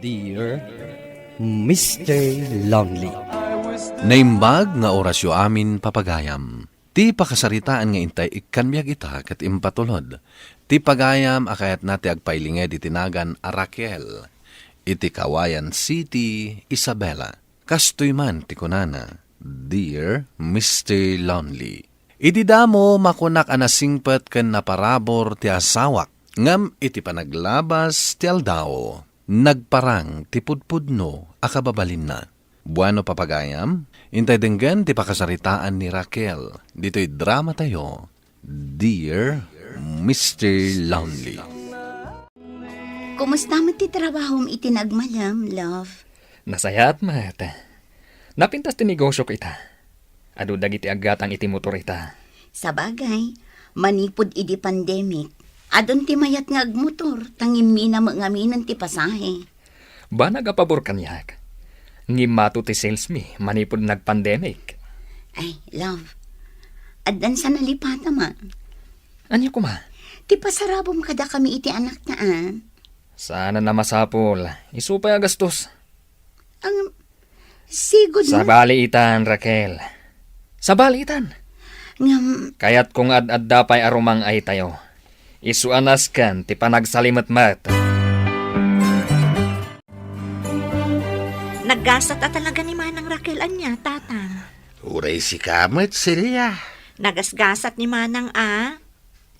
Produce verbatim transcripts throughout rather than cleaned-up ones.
Dear Mister Lonely. Naimbag nga orasyo amin, papagayam. Ti pakasaritaan nga intay ikkan biag ita ket impatulod ti pagayam a kayatna ti agpailinged iti nagan a Raquel iti Cauayan City, Isabela. Kastoy man ti kunana, "Dear Mister Lonely, idi damo makunak a nasingpet ken naparabur ti asawak, ngem iti panaglabas ti aldaw, nagparang ti pudpudno a kababalinna." Bueno, papagayam, intay denggen ti pakasaritaan ni Raquel ditoy dramatayo, Dear Mister Lonely. Kumusta met ti trabahom iti nagmalem, love? Nasayaat met. Napintas ti negosyo ko ita. Adu dagiti aggatang iti motor ita. Sabagay, manipud idi pandemic, adun ti mayat nga agmotor, ta ngimmina met ngaminen ti pasahe. Banag a pabor kaniak. Ngimmato ti sales mi manipud nagpandemic. Ay, love, addan sa nalipata man. Ania koma? Ti pasarabom kadakami iti anakta, a. Saan a masapul. Isu pay a gastos. Ang sigud na. Sabali itan, Raquel. Sabali itan. Ngem, kayatko nga ad-adda pay a rumang-aytayo. Isu a nasken ti panagsalimetmet. Naggasat a talaga ni Manang Raquel ania, Tatang? Uray sika met, Celia. Nagasgasat ni Manang a.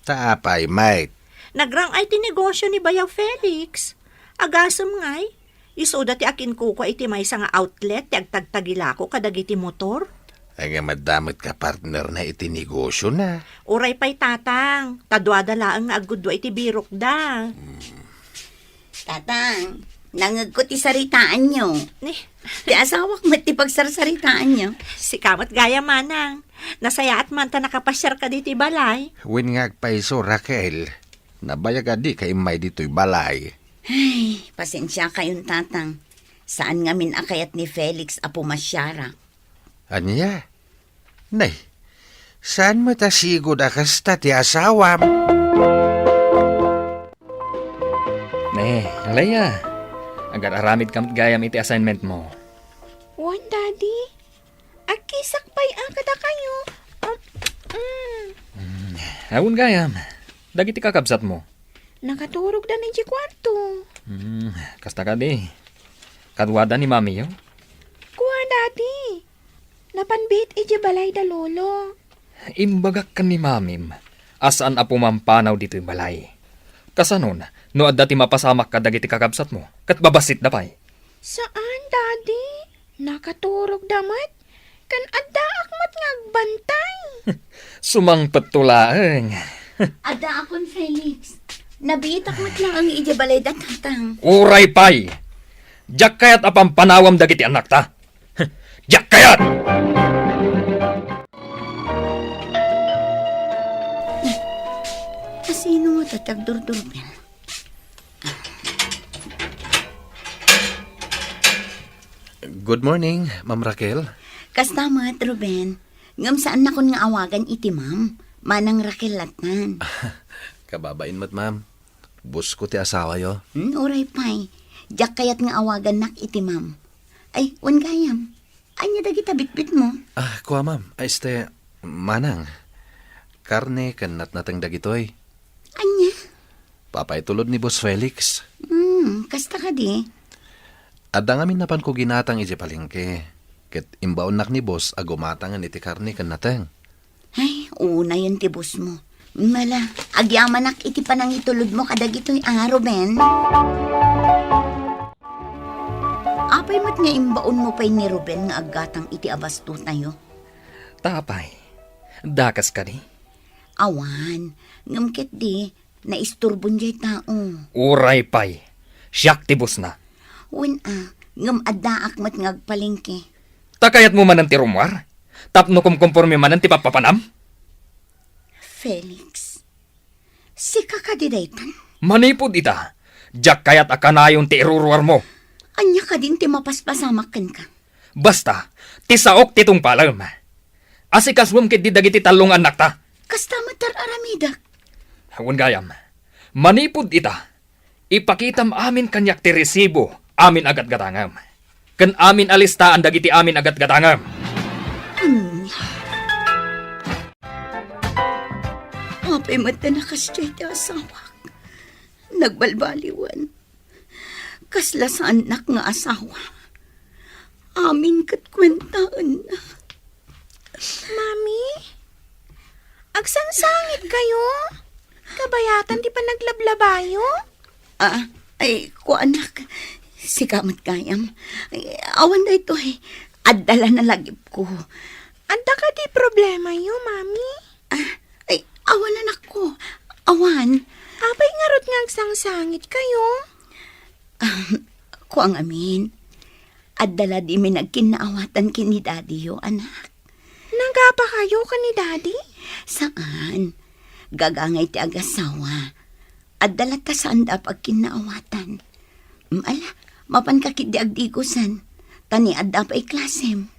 Ta apay met? Nagrang-ay ti negosyo ni Bayaw Felix. Agasem ngay, isuda ti akinkukua iti maysa nga outlet ti agtagtagilako kadagiti motor. Ay, nga madamot ka partner na iti negosyo na. Uray pay, Tatang, ta duada laeng nga aggudua iti birokda. Hmm. Tatang, nangegko ti saritaanyo. Ni? Ti asawak met ti pagsarsaritaanyo. Sika met gayam, Manang. Nasayaat man ta nakapasiar ka ditoy balay. Wen nga agpayso, Raquel. Nabayag a dika immay ditoy balay. Ay, pasensiakayon, Tatang. Saan ngamin a kayat ni Felix a pumasiarak. Ania? Nay, saan met a sigud a kasta ti asawam? Ne, Leia, agar-aramid ka met gayam iti assignment mo. Wen, Daddy. Agkisak pay a kadakayo. Um, mm. Mm, awan gayam. Dagiti kakabsat mo? Nakaturogdan idiay kuarto. Hmm, kasta kadi. Kaduada ni mamiyo? Kua, Daddy. Napan biit idiay balay da Lolo. Imbagak ken ni mamim a saan a pumampanaw ditoy balay. Kasanon, no adda ti mapasamak kadagiti kakabsatmo, ket babassitda pay? Saan, Daddy. Nakaturogda met. Ken addaak met nga agbantay. Sumangpetto laeng. Addaakon, Felix. Nabiitak met laeng idiay balay da Tatang. Uray pay! Diak kayat a pampanawam dagiti annakta. Diak kayat! Asino nga tatagdurdurben? Good morning, Ma'am Raquel. Kasta met, Ruben. Ngem saannakon nga awagan iti ma'am. Manang Raquel lattan. Kababain met, ma'am. Boss ko ti asawayo. Hmm, uray pay. Diak kayat nga awagannak iti ma'am. Ay, wen gayam. Ania dagita bitbitmo? Ah, kua, ma'am. Ay, este, manang. Karne ken natnateng dagitoy. Ania? Papaitulod ni Boss Felix. Hmm, kasta kadi? Adda ngamin napanko ginatang idiay palengke. Ket imbaonnak ni Boss a gumatangen iti karne ken nateng. Ay, unayen ti boss mo. Mala, agyamanak iti panangitulod mo kadagitoy a, Ruben. Apay met nga imbaon mo pay ni Ruben nga aggatang iti abasto tayo? Tapay, dakas kadi? Awan, ngem ketdi, naisturbon jay tao. Uray pay, siak ti boss na. Wen a, ngem addaak met nga agpalengke. Ta kayatmo manen ti rummuar? Tapno kumkomporme manen ti pappapanam? Felix, sika kadi daytan? Manipud ita, diak kayat a kanayon ti iruruarmo. Ania kadin ti mapaspasamak kenka? Basta, ti saok ti tungpalem. Asikasuem ketdi dagiti tallo nga annakta. Kasta met ti ar-aramidek. Wen gayam, manipud ita, ipakitam amin kaniak ti resibo amin a gatgatangem, ken amin a listaan dagiti amin a gatgatangem. Ania? Apay met ta nakasdiay ti asawak? Nagbalbaliwen. Kasla saannak nga asawa. Amin ket kuentaenna. Mami, agsangsangit kayo? Kabayatan ti panaglablabayo? Ah, ay, kuanak. Sika met gayam. Ay, awan daytoy. Adda la nalagipko. Adda kadi problemayo, Mami? Ah, ay, awan, anakko. Awan. Apay ngarud nga agsangsangit kayo? Ah, kua ngamin. Adda la dimi nagkinnaawatan ken ni Daddy yo, anak. Nagapa kayo ken ni Daddy? Saan. Gagangay ti agasawa. Adda la ta saanda pagkinnaawatan. Mm, ala, mapanka ketdi agdigosan. Ta ni adda pay klasem.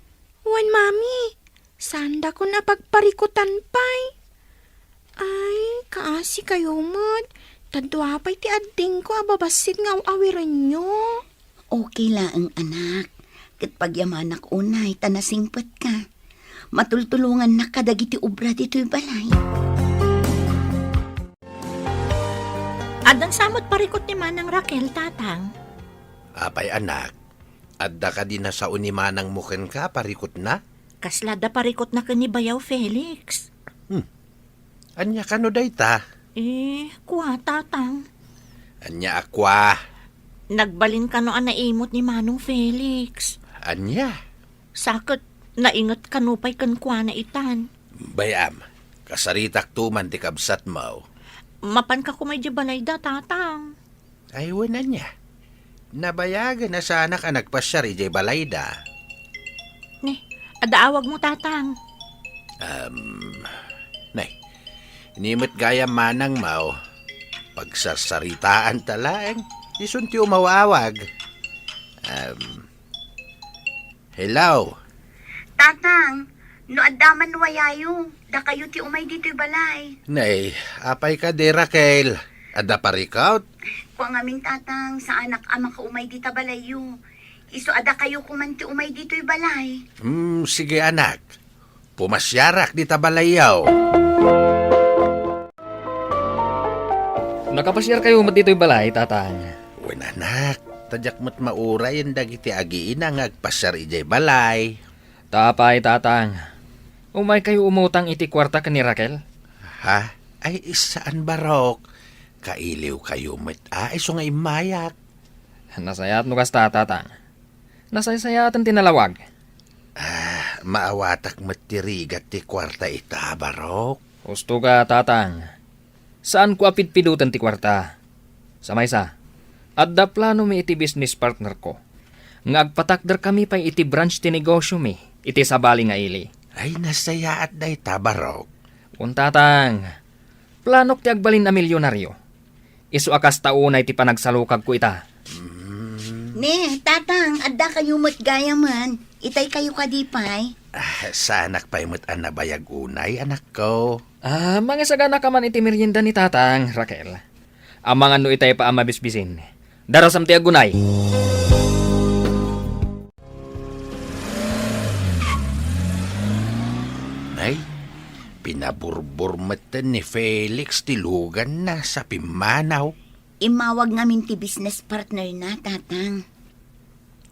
Wen, Mami, saandakon a pagparikutan pay. Ay, kaasi kayo met. Ta dua pay ti addingko a babassit nga aw-awirenyo. Okay laeng, anak. Ket pagyamanak unay ta nasingpetka. Matultulongannak kadagiti obra ditoy balay. Addan sa met parikut ni Manang Raquel, Tatang? Apay, anak, adda kadi nasao ni manangmo kenka a parikutna? Kasla adda parikutna ken ni Bayaw Felix. Hmm. Ania kano dayta? Eh, kua, Tatang. Ania a kua? Nagbalin kano a naimut ni Manong Felix. Ania? Sa ket nainget kano pay kenkuana itan. Bay-am, kasaritakto man ti kabsatmo. Mapanka koma idiay balayda, Tatang. Ay, wen, ania? Nabayagen a saanak a nagpasiar idiay balayda. Ne, adda awagmo, Tatang. Um, nay, ni met gayam manangmo, pagsarsaritaanta laeng, isun ti umaw-awag. Um, Hello. Tatang, no adda man wayayo, dakayo ti umay ditoy balay. Nay, apay kadi, Raquel? Adda parikut? Kua ngamin, Tatang, saanak a makaumay dita balayyo. Isu a dakayo koman ti umay ditoy balay. Hmm, sige, anak. Pumasiarak dita balayyo. Nakapasiarkayo met ditoy balay, Tatang? Wen, anak, ta diak met maurayen dagiti agiina nga agpasiar idiay balay. Ta apay, Tatang? Umaykayo umutang iti kuarta ken ni Raquel? Ha? Ay, saan, Barok. Kailiwkayo met a, isu nga immayak. Nasayaat no kasta, Tatang. Nasaysayaatan ti nalawag. Ah, maawatak met ti rigat ti kuarta ita, Barok. Husto ka, Tatang. Saanko a pidpiduten ti kuarta. Sa maysa, adda planomi iti business partnerko nga agpatakderkami pay iti branch ti negosyomi iti sabali nga ili. Ay, nasayaat dayta, Barok. Wen, Tatang, planok ti agbalin a milionario. Isu a kasta unay ti panagsalukagko ita. Mm. Ne, Tatang, adda kayo met gayamen. Itay kayo kadi pay? Ah, saanak pay met a nabayag unay, anakko. Ah, mangisagana ka man iti merienda ni Tatang, Raquel. Amangan no itay pa a mabisbisin. Darasam ti agunay. Nay, pinaburbor metten ni Felix ti luganna sa pimmanaw. Immawag ngamin ti business partner na, Tatang.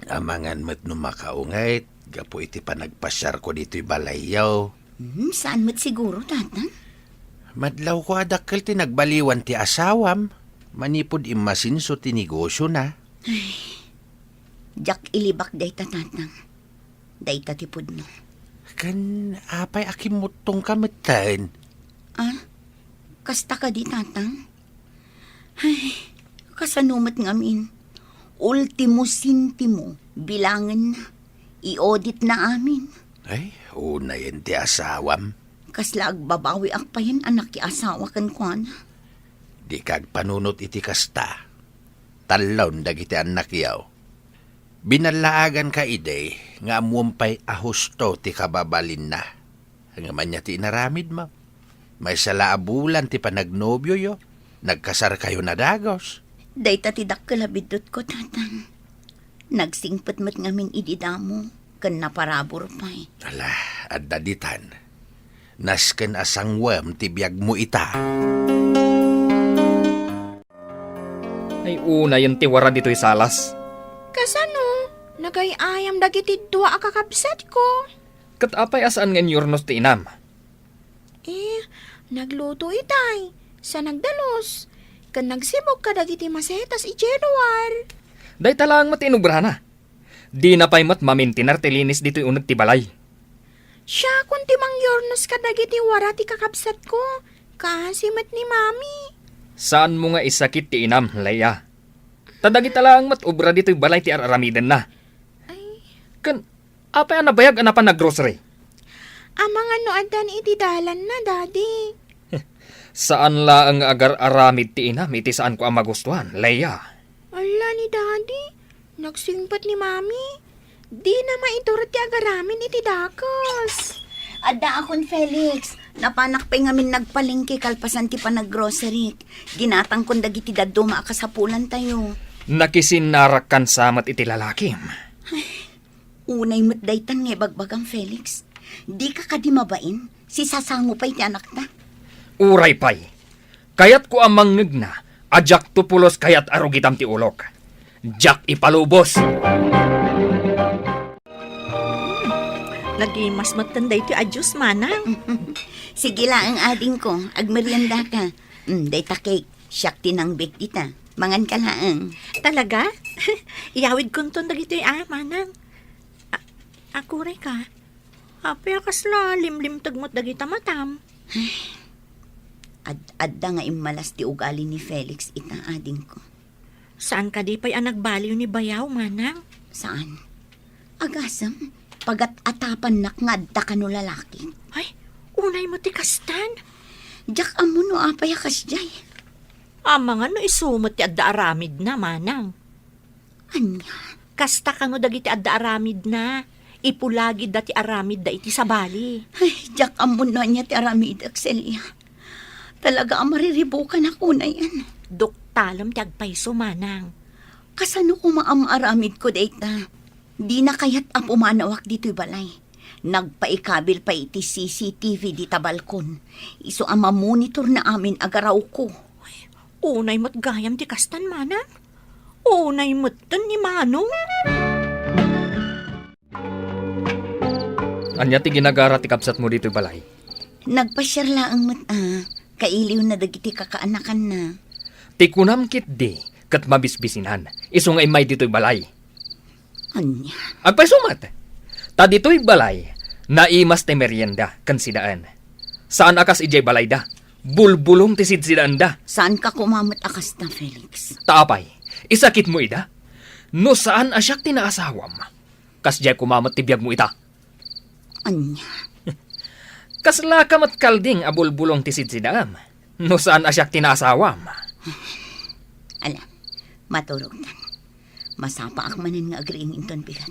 Amangan met no makaunget gapu iti panagpasiarko ditoy balayyo. Hmm, saan met siguro, Tatang? Madlawko a dakkel ti nagbaliwan ti asawam manipud immasinso ti negosyona. Ay, diak ilibak dayta, Tatang. Dayta ti pudno. Ken apay a kimmuttongka metten? Ah, kasta kadi, Tatang? Ay, kasano met ngamin? Ultimo sentimo, bilangenna. I-audit na amin. Ay, unayen ti asawam. Kasla agbabawiak payen a nakiasawa kenkuana. Dika agpanunot iti kasta. Tallon dagiti annakyo. Binallaaganka idi nga ammuem pay a husto ti kababalinna. Ngem ania ti inaramidmo? Maysa la a bulan ti panagnobioyo, nagkasarkayon a dagus. Dayta ti dakkel a biddutko, Tatang. Nagsingpet met ngamin idi damo, ken naparabur pay. Ala, adda ditan. Nasken a sangwem ti biagmo ita. Ay, unayen ti wara ditoy salas. Kasano? Nagay-ayam dagiti dua a kakabsatko. Ket apay a saan nga inyurnos ti inam? Eh, nagluto itay, sa nagdalus, ken nagsibog kadagiti masetas idiay luar. Dayta laeng met ti inubrana. Dina pay met mamintinar ti linis ditoy uneg ti balay. Siakon ti mangyurnos kadagiti wara ti kakabsatko, kaasi met ni Mami. Saanmo nga isakit ti inam, Leia. Ta dagita laeng met obra ditoy balay ti ar-aramidenna. Ay. Ken apay a nabayag a napan naggrocery? Amangan no addan iti dalanna, Daddy. Saan laeng nga agar-aramid ti inam iti saanko a magustuan, Leia. Ala ni Daddy, nagsingpet ni Mami. Dina maiturod ti agaramid iti dakes. Addaakon, Felix. Napanak pay ngamin nagpalengke kalpasan ti panaggrocery. Ginatangkon dagiti dadduma a kasapulantayo. Nakisinnarakkan sa met iti lalakim. Unay met daytan nga ibagbagam, Felix. Dika kadi mabain? Sisasango pay ti anakta. Uray pay. Kayatko a mangngegna a diakto pulos kayat a rugitam ti ulok. Diak ipalubos. Nagimas metten daytoy a juice, manang. Sige laeng, adingko, agmeriendaka. Mm, dayta cake, siak ti nangbake dita. Manganka laeng. Talaga? Iyawidkonton dagitoy a, manang. A-, aguray ka. Apay a kasla limlimteg met dagita matam? Ad-, adda nga immalas ti ugali ni Felix ita, adingko. Saan kadi pay a nagbaliw ni bayaw, manang? Saan? Agasem, pagat-atapannak nga adda kano lalaki. Ay, unay met ti kastan. Diak ammo no apay a kasdiay. Amangan no isu met ti adda aramidna, manang. Ania? Kasta kano dagiti adda aramidna. Ipulagidda ti aramidda iti sabali. Ay, diak ammo no ania ti aramidek, Celia. Talaga a mariribukanak unayen. Duktalem ti agpayso, manang. Kasano koma a maaramidko dayta? Dina kayat a pumanawak ditoy balay. Nagpaikabil pay iti C C T V dita balkon. Isu a mamonitor na amin a garawko. Unay met gayam ti kastan, manang. Unay metten ni Manong. Ania ti ginagara ti kabsatmo ditoy balay? Nagpasiar laeng met a, kailiwna dagiti kakaanakanna. Ti kunam ketdi, ket mabisbisinan, isu nga immay ditoy balay. Ania? Agpayso met. Ta ditoy balay, naimas ti merienda ken sidaen. Saan a kas idiay balayda, bulbulong ti sidsidaenda. Saanka koma met a kasta, Felix? Ta apay, isakitmo ida? No saan a siak ti naasawam, kasdiay koma met ti biagmo ita. Ania? Kaslaka met kalding a bulbulong ti sidsidaem, no saan a siak ti naasawam. Ala, maturogtan. Masapaak manen nga agriing inton bigat.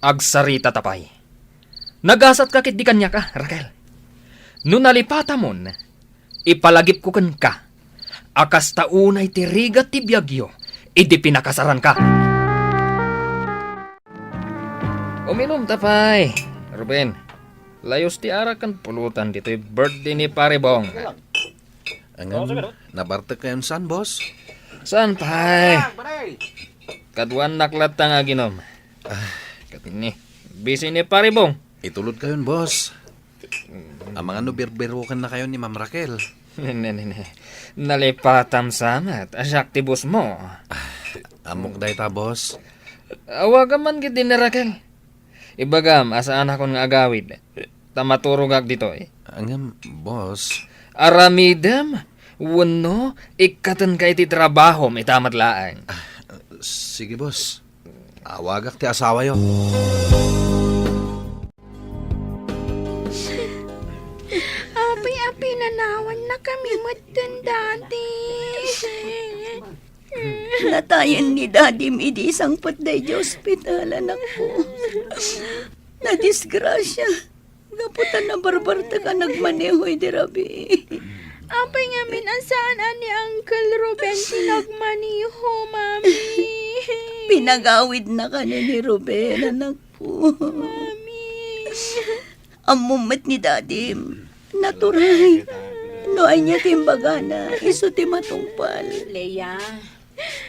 Agsarita ta pay. Nagasatka ketdi kaniak a, Raquel. No nalipatamon, ipalagipko kenka a kasta unay ti rigat ti biagyo idi pinakasaranka. Uminom ta pay, Ruben. Layus ti arak ken pulutan ditoy birthday ni Pare Bong. Ngem, nabartek kayon saan, boss? Saan pay? Kaduanak latta nga aginom. Ah, ket ni, busy ni Pare Bong. Itulod kayon, boss. Amangan no birbiroken na kayo ni Ma'am Raquel. Ne, ne, ne. Nalipatam sa met, a siak ti boss mo. Ah, ammok dayta, boss. Awagam man ketdi ni Raquel. Ibagam a saanakon nga agawid, ta maturogak ditoy. Ngem, boss. Aramidem wenno ikkatenka iti trabahom ita met laeng. Ah, sige, boss. Awagak ti asawayo. Apay a pinanawannakami metten dati. Natayen ni Dadim idi sangpet daydiay ospital, anakko. Nadisgrasia. Gapu ta nabarbartek a nagmaneho idi rabii. Apay ngamin a saan a ni Uncle Ruben ti nagmaneho, Mami? Pinagawidna kano ni Ruben, anakko. Mami. Ammom met ni Dadim. Naturay. No ania ti imbagana, isu ti matungpal. Leia,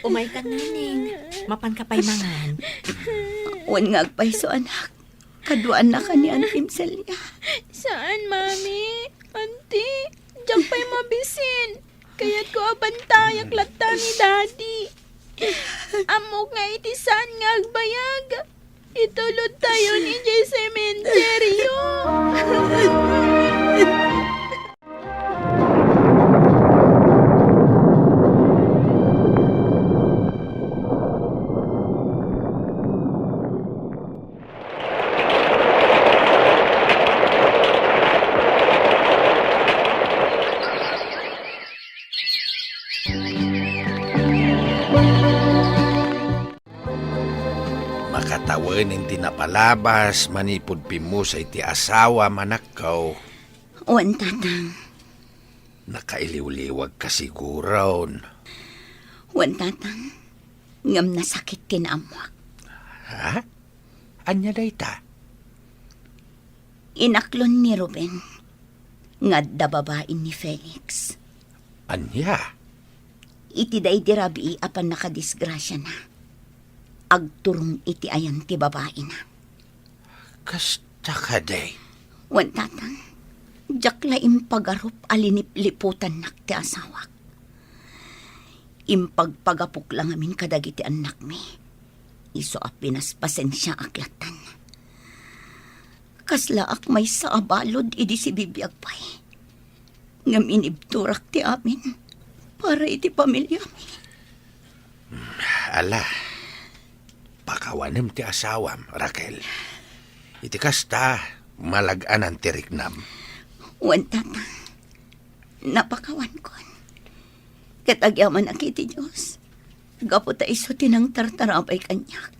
umayka nganing. Mapanka pay mangan. Wen nga agpayso, anak. Kaduaannaka ni Antim Celia. Saan, Mami? Anti, diak pay mabisin. Kayatko a bantayak latta ni Daddy. Ammok nga iti saan nga agbayag, itulodtayon idiay sementeryo. Makatawen ti napalabas manipud pimmusay ti asawam, anakko. Wen, Tatang. Nakailiwliwagka siguron. Wen, Tatang. Ngem nasakit ti naammuak. Ha? Ania dayta? Inaklon ni Ruben nga adda babain ni Felix. Ania? Iti daydi rabii a pannakadisgrasiana, agturong iti ayan ti babaina. Kasta kadi? Wen, Tatang, diak la impagarup a linipliputannak ti asawak. Impagpagapok la ngamin kadagiti annakmi. Isu a pinaspasensiaak lattan. Kaslaak maysa a balud idi sibibiag pay. Ngem inibturak ti amin para iti pamiliami. Ala, pakawanem ti asawam, Raquel. Iti kasta, malag-anan ti riknam. Wen, Tatang, napakawankon. Ket agyamanak iti Dios, gapu ta isu ti nangtartarabay kaniak.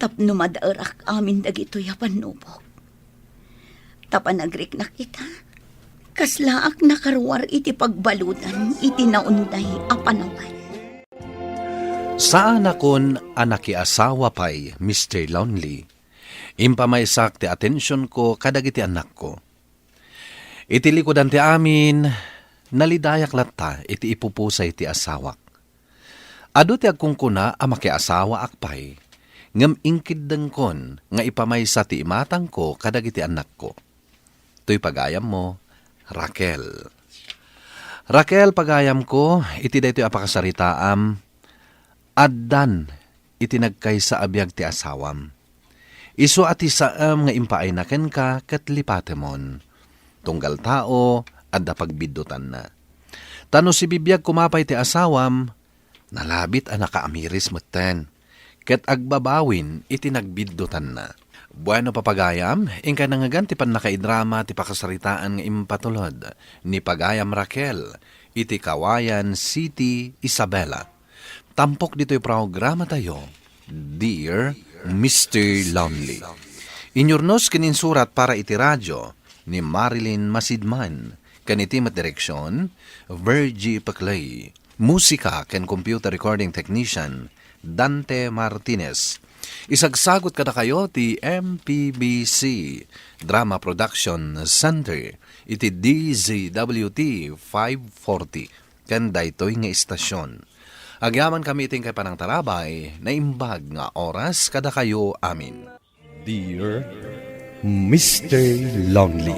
Tapno madaerak amin dagitoy a pannubok. Ta panagriknak ita, kaslaak nakaruar iti pagbaludan iti naunday a panawan. Saanakon a nakiasawa pay, Mister Lonely. Impamaysak ti atensionko kadagiti annakko. Iti likudan ti amin, nalidayak latta iti ipupusay ti asawak. Adu ti agkunkuna a makiasawaak pay, ngem inkeddengkon nga ipamaysa ti imatangko kadagiti annakko. Toy pagayammo, Raquel. Raquel, pagayamko, iti daytoy a pakasaritaam, addan iti nagkaysa a biag ti asawam. Isu a ti saem nga impaayna kenka ket lipatemon. Tunggal tao, adda pagbiddutanna. Ta no sibibiag koma pay ti asawam, nalabit a nakaamiris metten, ket agbabawin iti nagbiddutanna. Bueno, papagayam, inkay nangngegan ti pannakaidrama ti pakasaritaan nga impatulod ni Pagayam Raquel iti Kawayan City, Isabela. Tampok ditoy programatayo, Dear Mister Lonely. Inyurnos ken insurat para iti radio ni Marilyn Masidman, ken iti met direksion, Virgie Peclay. Musika ken computer recording technician, Dante Martinez. Isagsagut kadakayo ti M P B C Drama Production Center iti D Z W T five forty. Ken daytoy nga istasion. Agyamankami iti inkay panangtarabay, naimbag nga oras kadakayo amin. Dear Mister Lonely.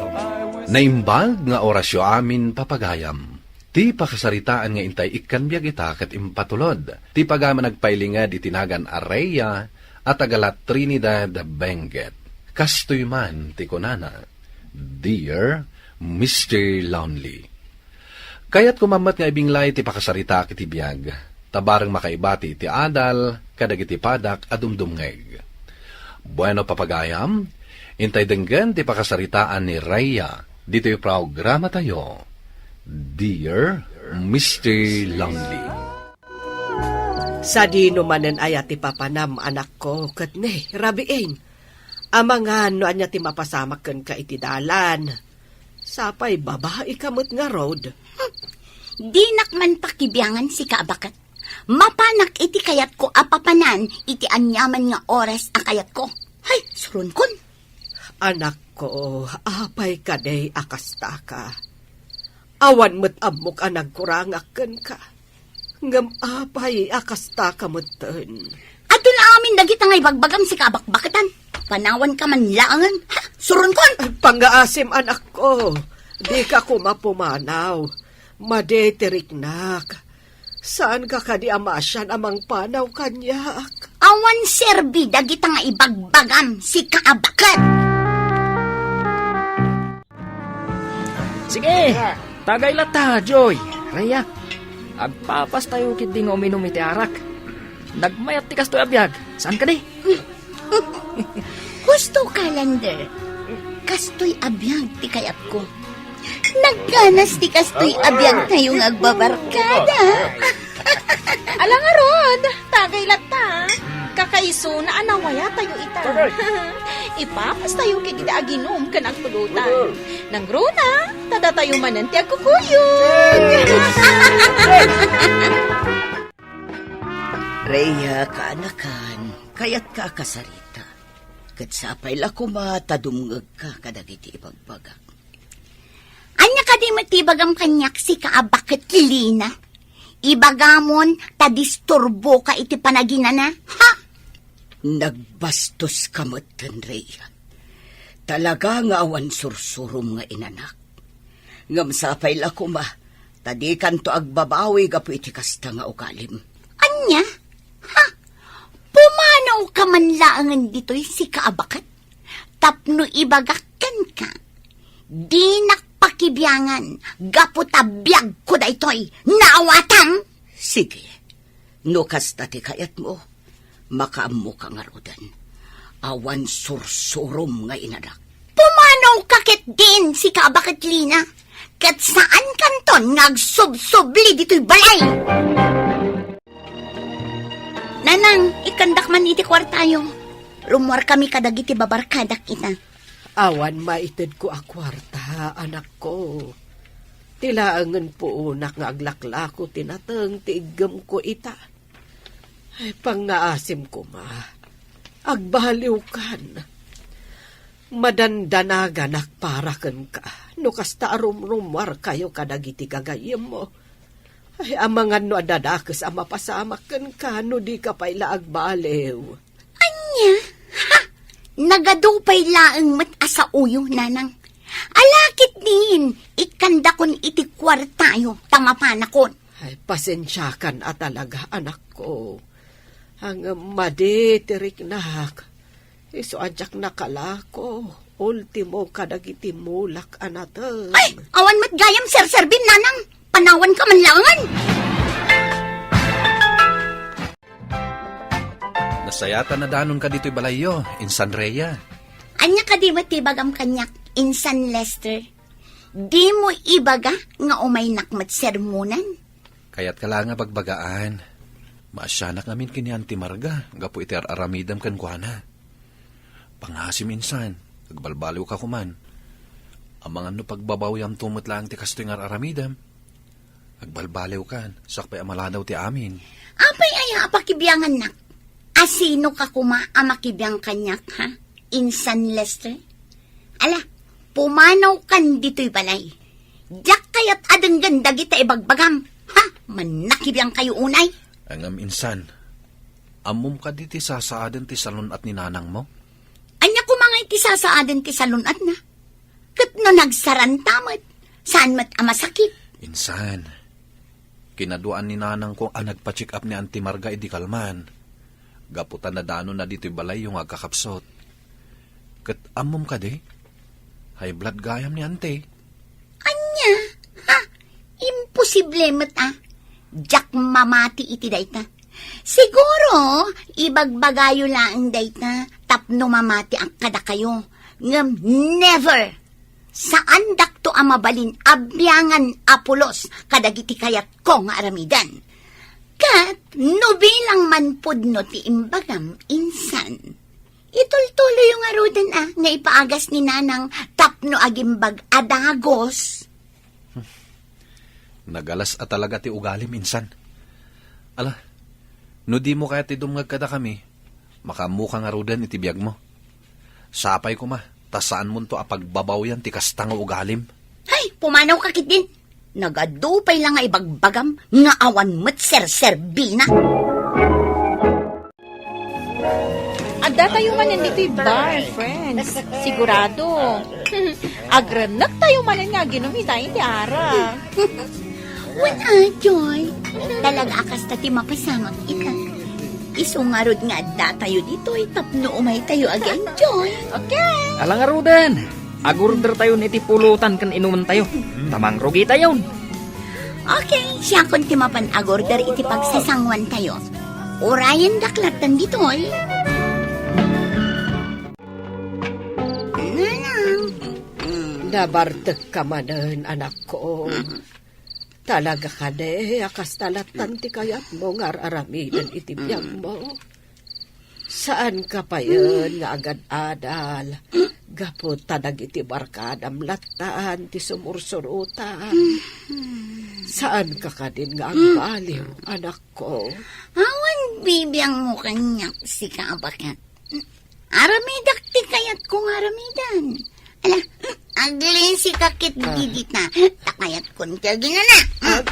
Naimbag nga orasyo amin, papagayam. Ti pakasaritaan nga intay ikkan biag ita ket impatulod ti pagayam a nagpailinged iti nagan a Rhea a taga La Trinidad, Benguet. Kastoy man ti kunana, Dear Mister Lonely. Kayatko met nga ibinglay ti pakasaritaak iti biag, ta bareng makaibati iti adal kadagiti padak a dumdumngeg. Bueno, papagayam, intay denggen ti pakasaritaan ni Rhea ditoy programatayo, Dear Mister Lonely. Sadino manen aya ti papanam, anakko, ket ne, rabiin. Amangan no ania ti mapasamak kenka iti dalan. Sapay babaika met ngarud. Dinak man pakibiangan sika a baket. Mapanak iti kayatko a papanan iti aniaman nga oras a kayatko. Hay, suronkon. Anakko, apay kadi a kastaka? Awan met ammok a nagkurangak kenka. Ngem apay a kastaka metten? Adda la amin dagita nga ibagbagam, sika a bakbaketan. Panawanka man laengen. Ha? Suronkon! Ay, pangngaasim, anakko. Dika koma pumanaw. Madi ti riknak. Saanka kadi a maasian a mangpanaw kaniak? Awan serbi dagita nga ibagbagam, sika a baket! Sige, tagay latta, Joy. Rhea, agpapas tayo ketdi nga uminum iti arak. Nagmayat ti kastoy a biag, saan kadi? Husto, Calendar. Kastoy a biag ti kayatko. Nagganas ti kastoy a biag tayo nga agbabarkada. Ala ngarud, tagay latta. Kakaisuna a nawaya tayo ita. Ipapas tayo ket iti aginum ken agtulutan. Nangruna, ta datayo manen ti agkukuyog. Rhea, kaanakan, kayatka a kasarita. Ket sapay la koma ta dumngegka kadagiti ibagbagak. Ania kadi met ti ibagam kaniak, sika a baket, Lina? Ibagamon ta disturboka iti panaginana, ha? Nagbastoska metten, Rhea. Talaga nga awan sursurom nga inanak. Ngem sapay la koma, ta dikanto agbabawi gapu iti kasta nga ugalim. Ania? Ha? Pumanawka man laengen ditoy, sika a baket? Tapno ibagak kenka, dinak pakibiangan gapu ta biagko daytoy. Naawatam? Sige. No kasta ti kayatmo, makaammoka ngaruden. Awan sursurom nga inanak. Pumanawka ketdin, sika a baket, Lina. Ket saankanton nga agsubsubli ditoy balay. Nanang, ikkandak man iti kuartayo. Rummuarkami kadagiti babarkadak ita. Awan maitedko a kuarta, anakko. Ti laengen puonak nga aglaklako ti nateng ti iggemko ita. Ay, pangngaasim koma. Agbaliwkan. Madandanaganak para kenka. No kasta a rumrummuarkayo kadagiti gagayyemmo. Ay, amangan no adda dakes a mapasamak kenka no dika pay la agbaliw. Ania? Ha? Nagadu pay laeng met a saoyo, nanang. Ala ketdin, ikkandakon iti kuartayo ta mapanakon. Ay, pasensiakan a talaga, anakko. Ngem madi ti riknak. Isu a diak nakalako, ultimo kadagiti mulak a nateng. Ay, awan met gayam serserbim, nanang. Panawanka man laengen. Nasayaat a nadanonka ditoy balayyo, Insan Rhea. Ania kadi met ti ibagam kaniak, Insan Lester? Dimo ibaga nga umaynak met sermonan? Kayatka la nga bagbagaan. Maasianak ngamin ken ni Auntie Marga gapu iti ar-aramidem kenkuana. Pangasim, Insan, agbalbaliwka koman. Amangan no pagbabawiamto met laeng ti kastoy nga ar-aramidem. Agbalbaliwkan, siak pay a maladaw ti amin. Apay aya a pakibiangannak? A sinoka koma a makibiang kaniak, ha? Insan Lester? Ala, pumanawkan ditoy balay. Diak kayat a denggen dagita ibagbagam. Ha? Mannakibiangkayo unay. Ngem, Insan, ammom kadi ti sasaaden ti salun-at ni nanangmo? Ania koma nga iti sasaaden ti salun-atna? Ket no nagsaranta met, saan met a masakit? Insan, kinaduaan ni nanangko a nagpa-check up ni Auntie Marga idi kalman, gapu ta nadanonna ditoy balayyo nga agkakapsut. Ket ammom kadi? High blood gayam ni Auntie. Ania? Ha? Imposible met a. Diak mamati iti dayta. Siguro, ibagbagayo laeng dayta tapno mamatiak kadakayo. Ngem never! Saandakto a mabalin a biangan a pulos kadagiti kayatko nga aramiden. Ket no bilang man pudno ti imbagam, Insan, itultuloyo ngaruden a nga ipaagas ni Nanang tapno agimbag a dagos. Nagalas a talaga ti ugalim, Insan. Ala, no dimo kayat ti dumngeg kadakami, makaammoka ngaruden iti biagmo. Sapay koma, ta saanmonto a pagbabawyan ti kasta nga ugalim. Hay, pumanawka ketdin. Nagadu pay la nga ibagbagam nga awan met serserbina. Adda tayo manen ditoy bar, friends. Sigurado. Agrennek tayo manen nga aginom ita iti ara. Wen a, Joy. Talaga a kasta ti mapasamak ita. Isu ngarud nga adda tayo ditoy tapno umay tayo ag-enjoy. Okay. Ala ngaruden, agorder tayo iti pulutan ken inuman tayo. Ta mangrugi tayon. Okay, siakon ti mapan agorder iti pagsasanguan tayo. Urayen daklat tan ditoy. Nanang. Nabartek ka manen, anakko. Talaga kadi a kasta lattan ti kayatmo nga ar-aramiden iti biagmo. Saan ka payen nga agad-adal, gapu ta dagiti barkadam lattan ti sumursurotam. Saan ka kadin nga agbaliw, anakko. Awan bibiangmo kaniak sika a baket. Aramidak ti kayatko nga aramidan. Ala, aglisi ka ket didita. Ta kayatkon ti aginana. Ah,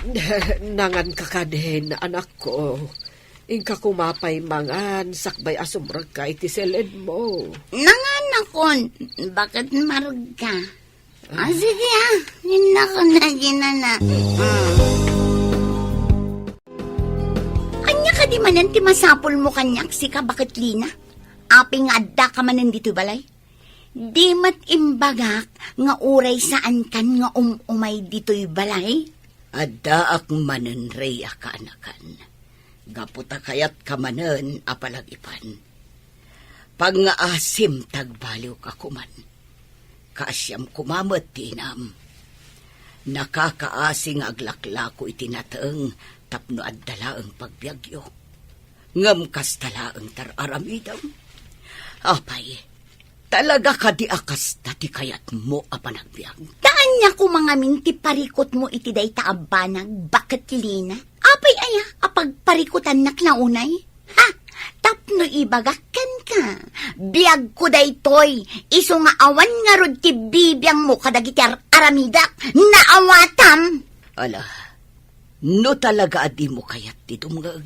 nangan ka kadin, anakko. Inka koma pay mangan, sakbay a sumrekka iti seledmo. Nanganakon, baket mareg ka. Ah, sige, ah. Innakon na ginana. Ah. Ania kadi manen ti masapulmo kaniak, sika, baket Lina? Apay nga adda ka manen ditoy balay? Di met imbagak nga uray saankan nga um-umay ditoy balay? Addaak manen, Rhea, kaanakan. Gapu ta kayatka manen a palagipan. Pangngaasim ta agbaliwka koman. Kaasiam koma met ti inam. Nakakaasi nga aglaklako iti nateng tapno adda laeng pagbiagyo. Ngem kasta laeng ti ar-aramidem. Apay, talaga kadi a kasta ti kayatmo a panagbiag? Ta ania koma ngamin ti parikutmo iti dayta a banag, baket Lina? Apay aya a pagparikutannak la unay? Ha? Tapno ibagak kenka, biagko daytoy, isu nga awan ngarud ti bibiangmo kadagiti ar-aramidak, naawatam. Ala, no talaga a dimo kayat ti dumngeg,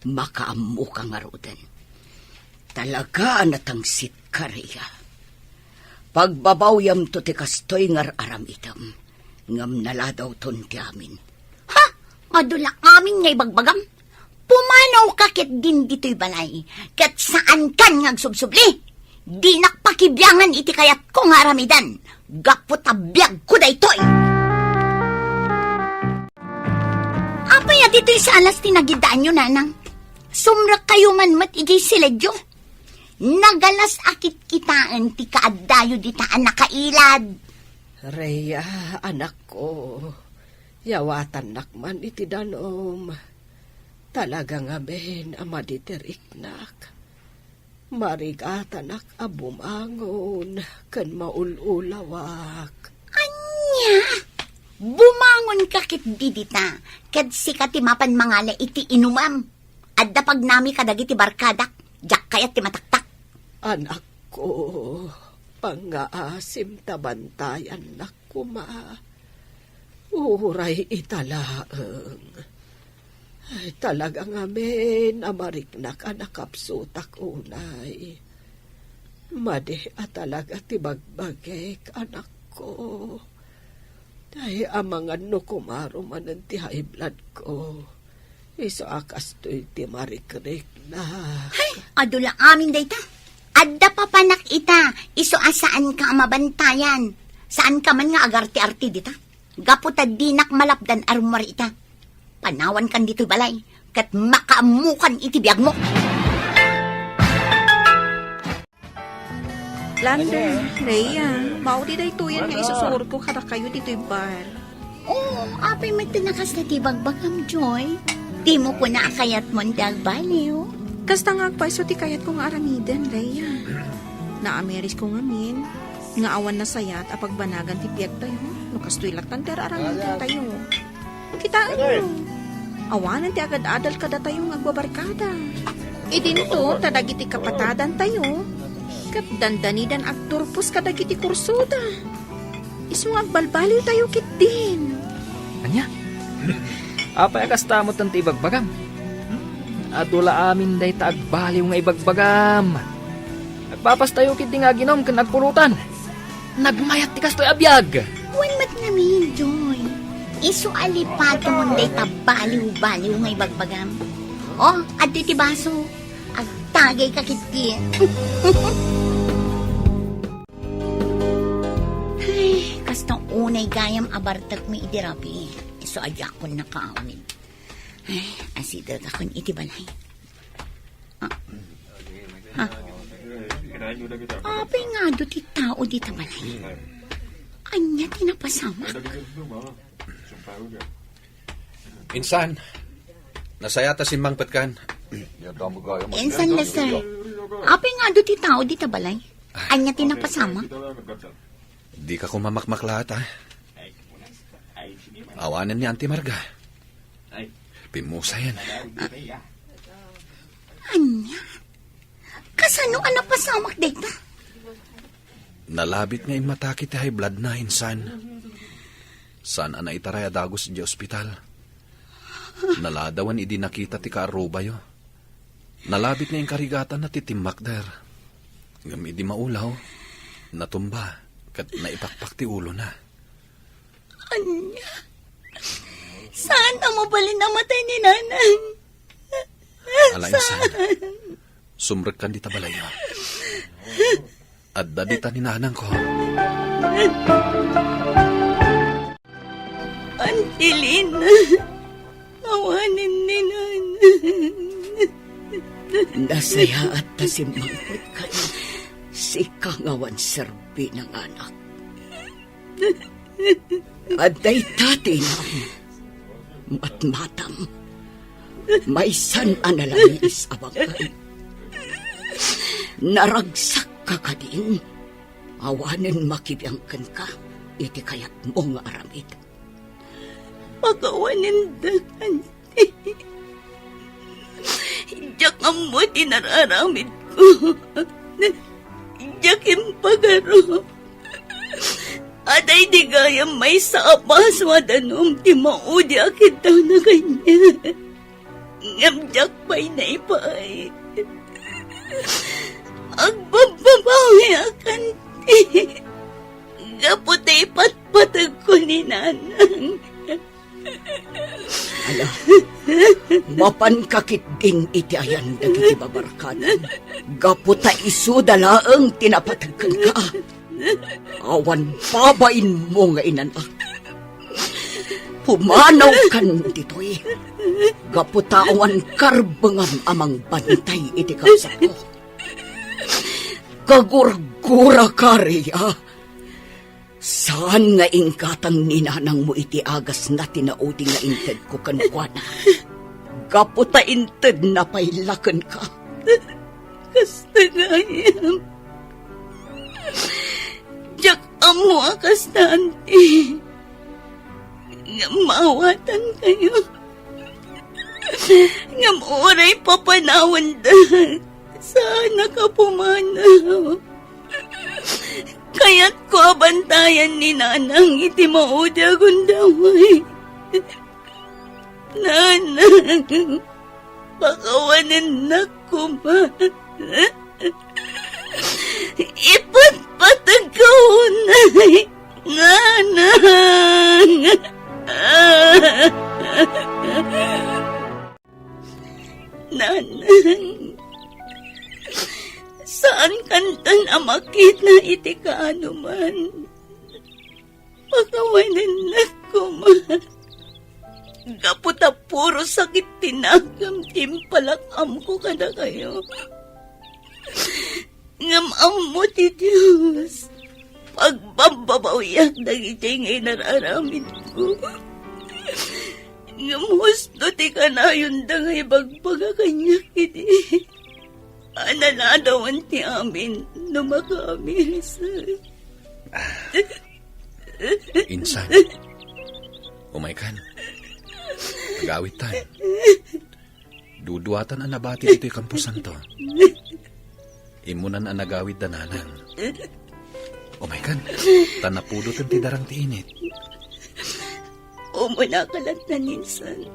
makaammoka ngaruden. Talaga a natangsitka, Rhea. Pagbabawyamto ti kastoy nga ar-aramidem, ngem naladawton ti amin. Ha? Adu la amin nga ibagbagam? Pumanawka ketdin ditoy balay, ket saankan nga agsubsubli. Dinak pakibiangan iti kayatko nga aramidan, gapu ta biagko daytoy. Apay a ditoy sa alas ti nagidaanyo, nanang? Sumrekkayo man met idiay siledyo. Nagalas a kitkitaen ti kaaddayo dita a nakailad. Rhea, anakko, yawatannak man iti danum. Talaga ngamin a madi ti riknak. Marigatanak a bumangon ken maul-ulawak. Ania? Bumangonka ketdi dita, ket sika ti mapan mangala iti inumam. Adda pagnami kadagiti barkadak, diak kayat ti mataktak. Anakko, pangngaasim ta bantayannak koma. Uray ita laeng. Ay, talaga ngamin a mariknak a nakapsutak unay. Madi a talaga ti bagbagik, anakko. Ay, amangan no kumaro manen ti high blood ko. Isu a kastoy ti marikriknak. Hay, adu la amin dayta. Adda papanak ita, isu a saanka a mabantayan. Saanka man nga agarti-arti dita. Gapu ta dinak malapdan a rummuar ita. Panawankan ditoy balay, ket makaammokan iti biagmo. Lander, Rhea, maudi daytoyen nga isusurotko kadakayo ditoy bar. Oo, apay met ti nakasta ti bagbagam, Joy. Dimo kuna a kayatmon ti agbaliw. Kasta nga agpayso ti kayatko nga aramiden, Rhea. Naamirisko ngamin nga awan nasayat a pagbanagan ti biagtayo no kastoy lattan ti ar-aramidentayo. Kitaenyo. Awanen ti agad-adal kadatayo nga agbabarkada. Idinto ta dagiti kapatadantayo, ket dandanidan agturpos kadagiti kursoda. Isu nga agbalbaliwtayo ketdin. Ania? Apay a kasta met ti ibagbagam? Adu la amin dayta agbaliw nga ibagbagam. Agpapastayo ketdi nga aginum ken agpulutan. Nagmayat ti kastoy a biag. Wen met ngamin, Joy. Isu a lipaton dayta baliw-baliw nga ibagbagam. O, adtoy ti baso. Agtagayka ketdi. Ay, kasta unay gayam a bartekmi idi rabii. Isu a diakon nakaawid. Ay, asidegakon iti balay. Ah. Ha? Apay nga adu ti tao dita balay? Ania ti napasamak? Insan, nasayat a simmangpetkan. Insan, Lester. Apay nga adu ti tao dita balay? Ania ti napasamak? Dika koma makmaklaat, a. Awanen ni Auntie Marga. Pimmusayen. Ania? Kasano a napasamak dayta? Nalabit nga immatake ti high blood na, insan. Saan a naitaray a dagus idiay ospital. Naladawan idi nakita ti kaarrubayo. Nalabit nga inkarigatanna ti timmakder. Ngem idi maulaw, natumba ket naipakpak ti ulona. Ania? Saan a mabalin a matay ni Nanang? Ala, insan. Saan? Sumrekkan dita balay. Adda dita ni Nanangko. Auntie Lina, awanen ni Nanang. Nasayaat ta simmangpetkan. Sika nga awan serbina nga anak. Adda ita ti inam. Matmatam. Maysan a nalangis a bangkay. Naragsakka kadin. Awanen makibiang kenka iti kayatmo nga aramid. Pakawanendak, Auntie. Diak ammo ti nararamidko. Diak impagaro. Adda idi gayam maysa a baso a danum ti maudi a kiddawna kaniak. Ngem diak pay naipaay. Agbabbabawiak, Auntie. Gapu ta ipatpategko ni Nanang. Ala, mapanka ketdin iti ayan dagiti babarkadam. Gapu ta isuda laeng ti napateg kenka. Awan babainmo nga inanak. Pumanawkan ditoy. Gapu ta awan karbengam a mangbantay iti kabsatko. Kagurguraka, Rhea. Saan nga inggatang ni nanangmo iti agasna ti naudi nga intedko kenkuana. Gapu ta intedna pay la kenka. Kasta gayam. Diak ammo a kasta, Auntie. Ngem maawatankayo. Ngem uray papanawenda, saannak a pumanaw. Kayatko a bantayan ni Nanang iti maudi a gundaway. Nanang, pakawanennak koma. Ipatpategko unay, Nanang. Nanang, saankanton a makita iti kaanoman. Pakawanennak koma. Gapu ta puro sakit ti nakem ti impalak-amko kadakayo. Ngem ammo ti Dios, pagbabbabawiak dagiti nga inararamidko. Ngem husto ti kanayonda nga ibagbaga kaniak idi a naladawan ti amin no makaamiris. Insan, umaykan. Gawitan. Duduatan a nabati ditoy kamposanto. Immunan a nagawid da nanang. Umaykan, ta napudoten ti darang ti init. Umuna ka latta, insan.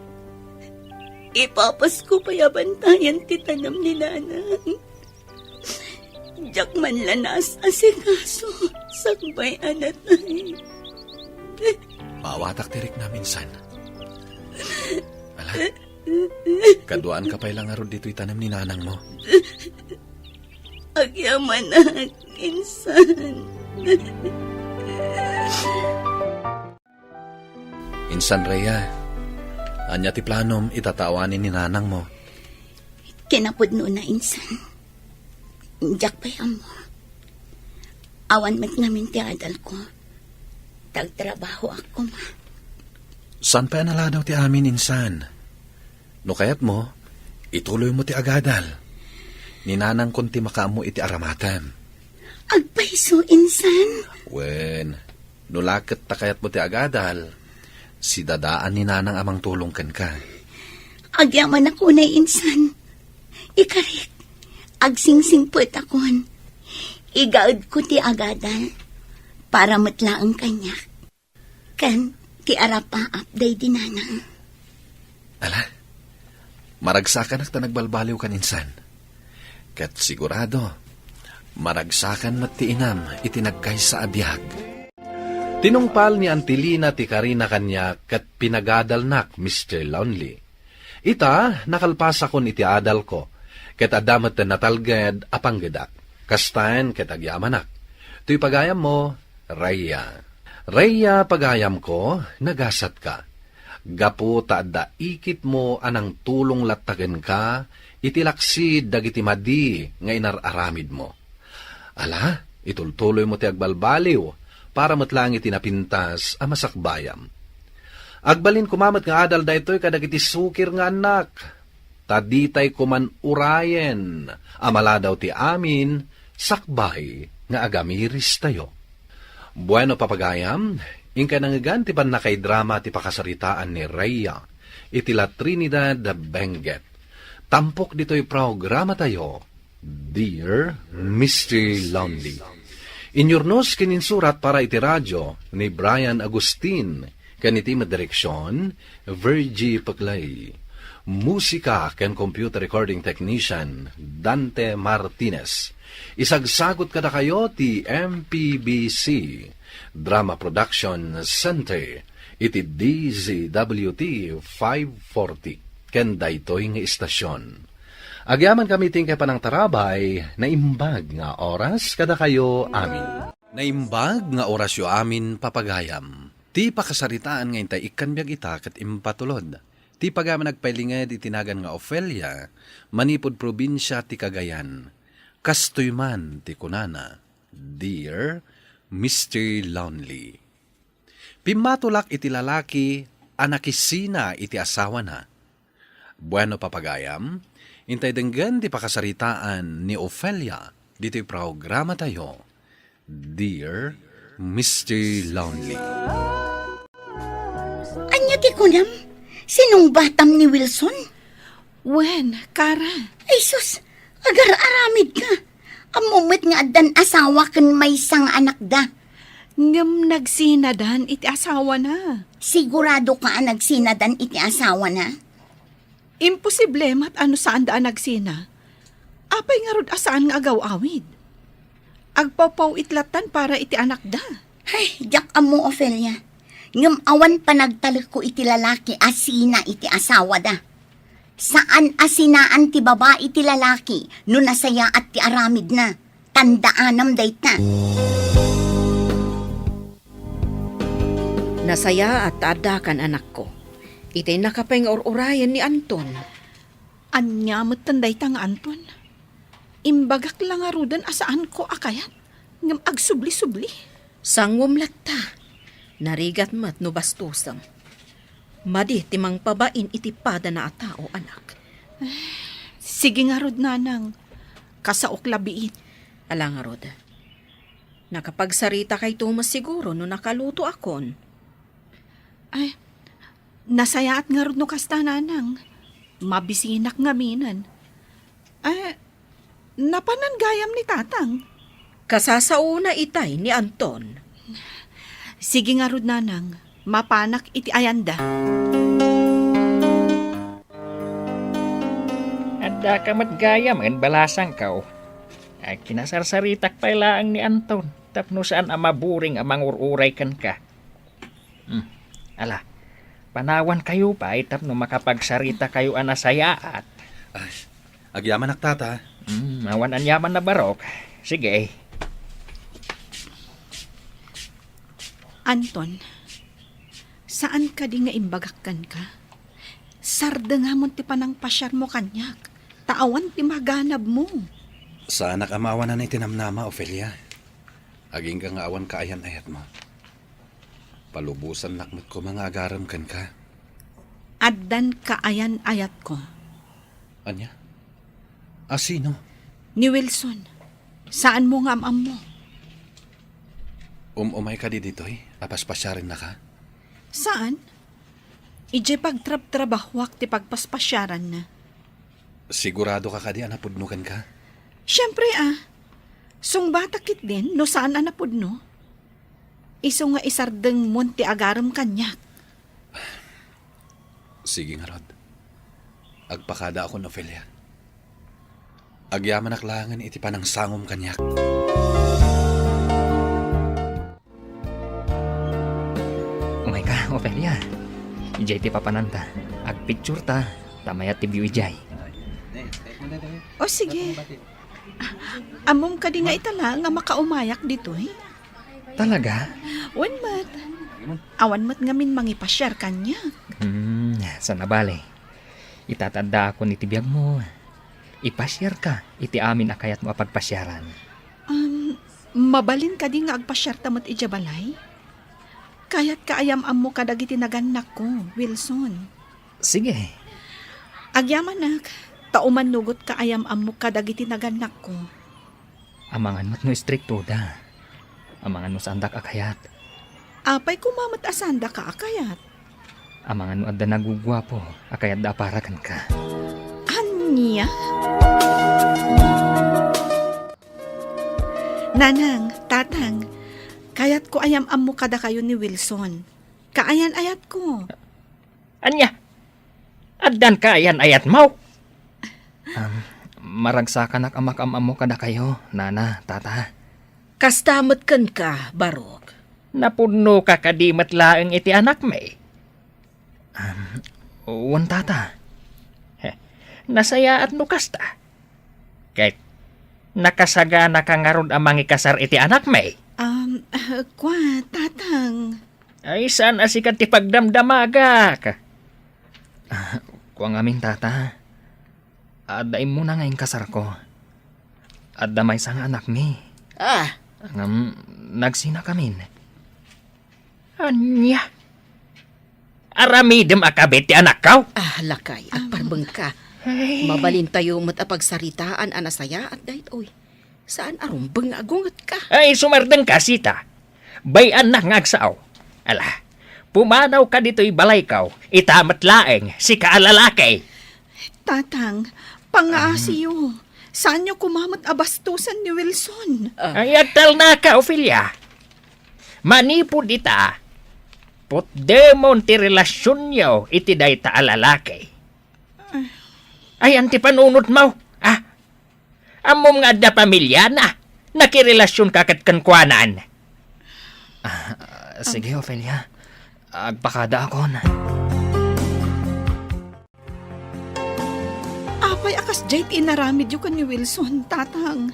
Ipapasko pay a bantayan ti tanem ni nanang. Diak man la naas-asikaso, sakbay a natay. Maawatak ti riknam, insan. Ala, kaduaanka pay la ngarud ditoy tanem ni nanangmo. Agyamanak, insan. Insan Rhea, ania ti planom ita ta awanen ni nanangmo? Kinapudnona, insan. Diak pay ammo. Awan met ngamin ti adalko. Tagtrabahoak koma. Saan pay a naladaw ti amin, insan? No kayatmo, ituloymo ti agadal. Ni nanangkon ti makaammo iti aramatem. Agpayso, insan. Wen, no la ket ta kayatmo ti agadal, sidadaan ni nanang a mangtulong kenka. Agyamanak unay, insan. Ikarik, agsingsingpetakon. Igaedko ti agadal para met laeng kaniak. Ken ti arapaap daydi nanang. Ala, maragsakanak ta nagbalbaliwkan, insan. Ket sigurado, maragsakan met ti inam iti nagkaysa a biag. Tinungpal ni Antilina ti karina kaniak ket pinagadalnak, Mister Lonely. Ita, nakalpasakon iti adalko, ket adda met natalged a panggedak. Kastaen ket agyamanak. Toy pagayammo, Rhea. Rhea, pagayamko, nagasatka. Gapu ta adda ikitmo a nangtulong latta kenka iti laksid dagiti madi nga inar-aramidmo. Ala, itultuloymo ti agbalbaliw para met laeng iti napintas a masakbayam. Agbalin koma met nga adal daytoy kadagiti sukir nga annak, ta ditay koman urayen a maladaw ti amin sakbay nga agamiristayo. Bueno, papagayam, inkay nangngegan ti pannakaidrama ti pakasaritaan ni Rhea iti La Trinidad Benguet. Tampok ditoy programatayo, Dear Mister Lonely. Inyurnos ken insurat para iti radyo ni Brian Agustin, ken iti met direksion, Virgie Paclay. Musika ken computer recording technician, Dante Martinez. Isagsagot kadakayo ti M P B C Drama Production Center iti D Z W T five forty ken daytoy nga istasyon. Agyamankami ti inkay panangtarabay, naimbag nga oras kadakayo amin. Naimbag nga orasyo amin, papagayam. Ti pakasaritaan nga intay ikkan biag ita ket impatulod. Ti pagayam a nagpailinged iti nagan nga Ofelia, manipud probinsia ti Cagayan. Kastoy man ti kunana, Dear Mister Lonely. Pimmatulak iti lalaki a nakisina iti asawana. Bueno, papagayam, intay denggen ti pakasaritaan ni Ofelia ditoy programatayo, Dear Mister Lonely. Ania ti kunam? Sinungbatam ni Wilson? Wen, Kara. Ay sus, agar-aramid ka. Ammo met nga addan asawa ken maysa nga anakda. Ngem nagsinadan iti asawana. Sigurado ka a nagsinadan iti asawana? Imposible met a no saanda a nagsina. Apay ngarud a saan nga agaw-awid? Agpawpaw-it lattan para iti anakda. Ay, diak ammo, Ofelia. Ngem awan panagtalekko iti lalaki a sina iti asawada. Saan a sinaan ti babai ti lalaki no nasayaat ti aramidna. Tandaanam dayta. Nasayaat ta addakan, anakko. Itay nakapay nga ur-urayen ni Anton. Ania metten dayta nga Anton? Imbagak la ngaruden a saanko a kayat, ngem agsubli-subli. Sanguem latta. Narigat met no bastosem. Madi ti mangpabain iti padana a tao, anak. Sige ngarud, nanang. Kasaok la biit. Ala ngarud. Nakapagsarita kayto met siguro no nakalutoakon. Ay, Nasayaat ngarud no kasta, Nanang. Mabisinak ngaminen. Eh, napanan gayam ni Tatang? Kasasaona itay ni Anton. Sige ngarud, Nanang. Mapanak iti ayanda. Addaka met gayam, balasangko. Ay, kinasarsaritak pay laeng ni Anton tapno saan a maburing a mangur-uray kenka. Hmm. Ala, panawankayo pay tapno makapagsaritakayo a nasayaat. Ay, agyamanak, Tata. Hmm, awan aniaman a barok. Sige. Anton, saan kadi nga imbagak kenka? Sardengamon ti panangpasiarmo kaniak, ta awan ti maganabmo. Saanak a maawanan iti namnama, Ofelia. Agingga nga awan kaayan-ayatmo. Palubosannak met koma nga agarem kenka. Addan kaayan-ayatko. Ania? A sino? Ni Wilson. Saanmo nga am-ammo? Um-umay kadi ditoy a paspasiarennaka? Saan? Idiay pagtrabtrabahoak ti pagpaspasiaranna. Sigurado ka kadi a napudno kenka? Siempre a. Sungbatak ketdin no saan a napudno. Isu nga isardengmon ti agarem kaniak. Sige ngarud. Agpakadaakon, Ofelia. Agyamanak laengen iti panangsangom kaniak. Umayka, Ofelia. Idiay ti papananta. Agpictureta, ta mayat ti view idiay. O, sige. Ammom kadi nga ita la nga makaumayak ditoy? Talaga? Wen met. Awan met ngamin mangipasiar kaniak. Hmm, saan a bale. Ita ti addaakon iti biagmo. Ipasiarka iti amin a kayatmo a pagpasiaran. Um, mabalin kadi nga agpasiarta met idiay balay? Kayatka a yam-ammo kadagiti nagannakko, Wilson. Sige. Agyamanak, ta umannugotka a yam-ammok kadagiti nagannakko. Amangan met no istriktoda. Amangan no saandak a kayat. Apay koma met a saandaka a kayat? Amangan no adda naguguapo a kayatda a para kenka. Ania? Nanang, Tatang, kayatko a yam-ammo kadakayo ni Wilson. Kaayan-ayatko. Ania? Addan kaayan-ayatmo? Um, maragsakanak a makaam-ammo kadakayo, Nana, Tata. Kasta met kenka, Barok. Napudnoka kadi met laeng iti anakmi? Um, wen, Tata. Heh, nasayaat no kasta. Ket nakasaganaka ngarud a mangikasar iti anakmi? Um, ah, kua, Tatang. Ay, saan a sika ti pagdamdamagak? Ah, kua ngamin, Tata. Adda immuna nga inkasarko. Adda maysa nga anakmi. Ah. Ngem, nagsinakamin. Ania? Aramidem a kabit ti anakko? Ah, lakay, agparbengka. Ay. Mabalintayo met a pagsaritaan a nasayaat daytoy. Saan a rumbeng nga agungetka. Ay, sumardengka, sita. Bay-annak nga agsao. Ala, pumanawka ditoy balayko, ita met laeng, sika a lalaki. Tatang, pangngaasiyo. Saanyo koma met a bastosen ni Wilson. Ah. Ay, agtalnaka, Ofelia. Manipud ita, putdemon ti relasionyo iti dayta a lalaki. Ay, anti panunotmo. Ah, ammom nga adda pamiliana. Nakirelasionka ket kenkuana. Ah, sige, Ofelia. Agpakadaakon. Apay a kasdiay ti inaramidyo ken ni Wilson, Tatang?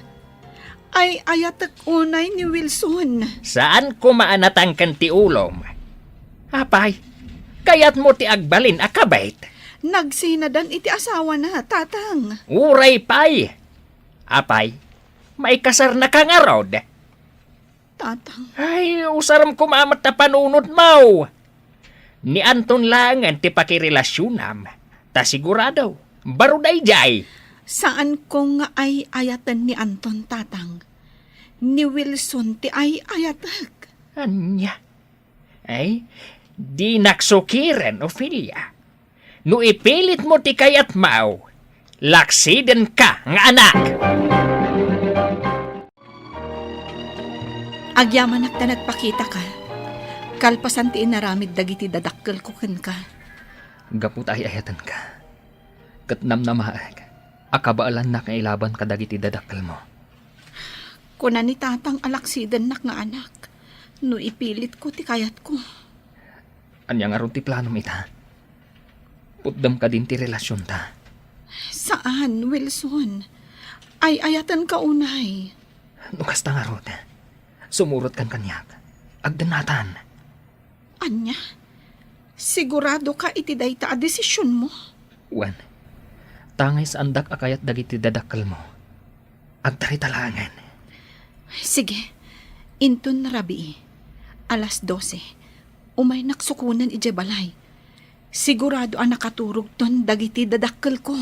Ay-ayatek unay ni Wilson. Saan koma a natangken ti ulom? Apay, kayatmo ti agbalin a kabit? Nagsinadan iti asawana, Tatang. Uray pay. Apay, maikasarnaka ngarud? Tatang. Ay, usarem koma met ta panunotmo. Ni Anton laengen ti pakirelasionam, ta sigurado, baro daydiay. Saanko nga ay-ayaten ni Anton, Tatang. Ni Wilson ti ay-ayatek. Ania? Ay, Dinak sukiren, Ofelia. No ipilitmo ti kayatmo, laksidenka nga anak. Agyamanak ta nagpakitaka, kalpasan ti inaramid dagiti dadakkelko kenka. Gapu ta ay-ayatenka, ket namnamaek a kabaelannak nga ilaban kadagiti dadakkelmo. Kuna ni Tatang a laksidennak nga anak, no ipilitko ti kayatko. Ania ngarud ti planom ita? Putdem kadin ti relasionta? Saan, Wilson. Ay-ayatenka unay. No kasta ngarud, sumurotkan kaniak. Agdennatan. Ania? Siguradoka iti dayta a desisionmo? Wen, ta ngay saandak a kayat dagiti dadakkelmo. Agtarita laengen. Sige, inton rabii, alas dose, umaynak sukonen idiay balay. Sigurado a nakaturogton dagiti dadakkelko.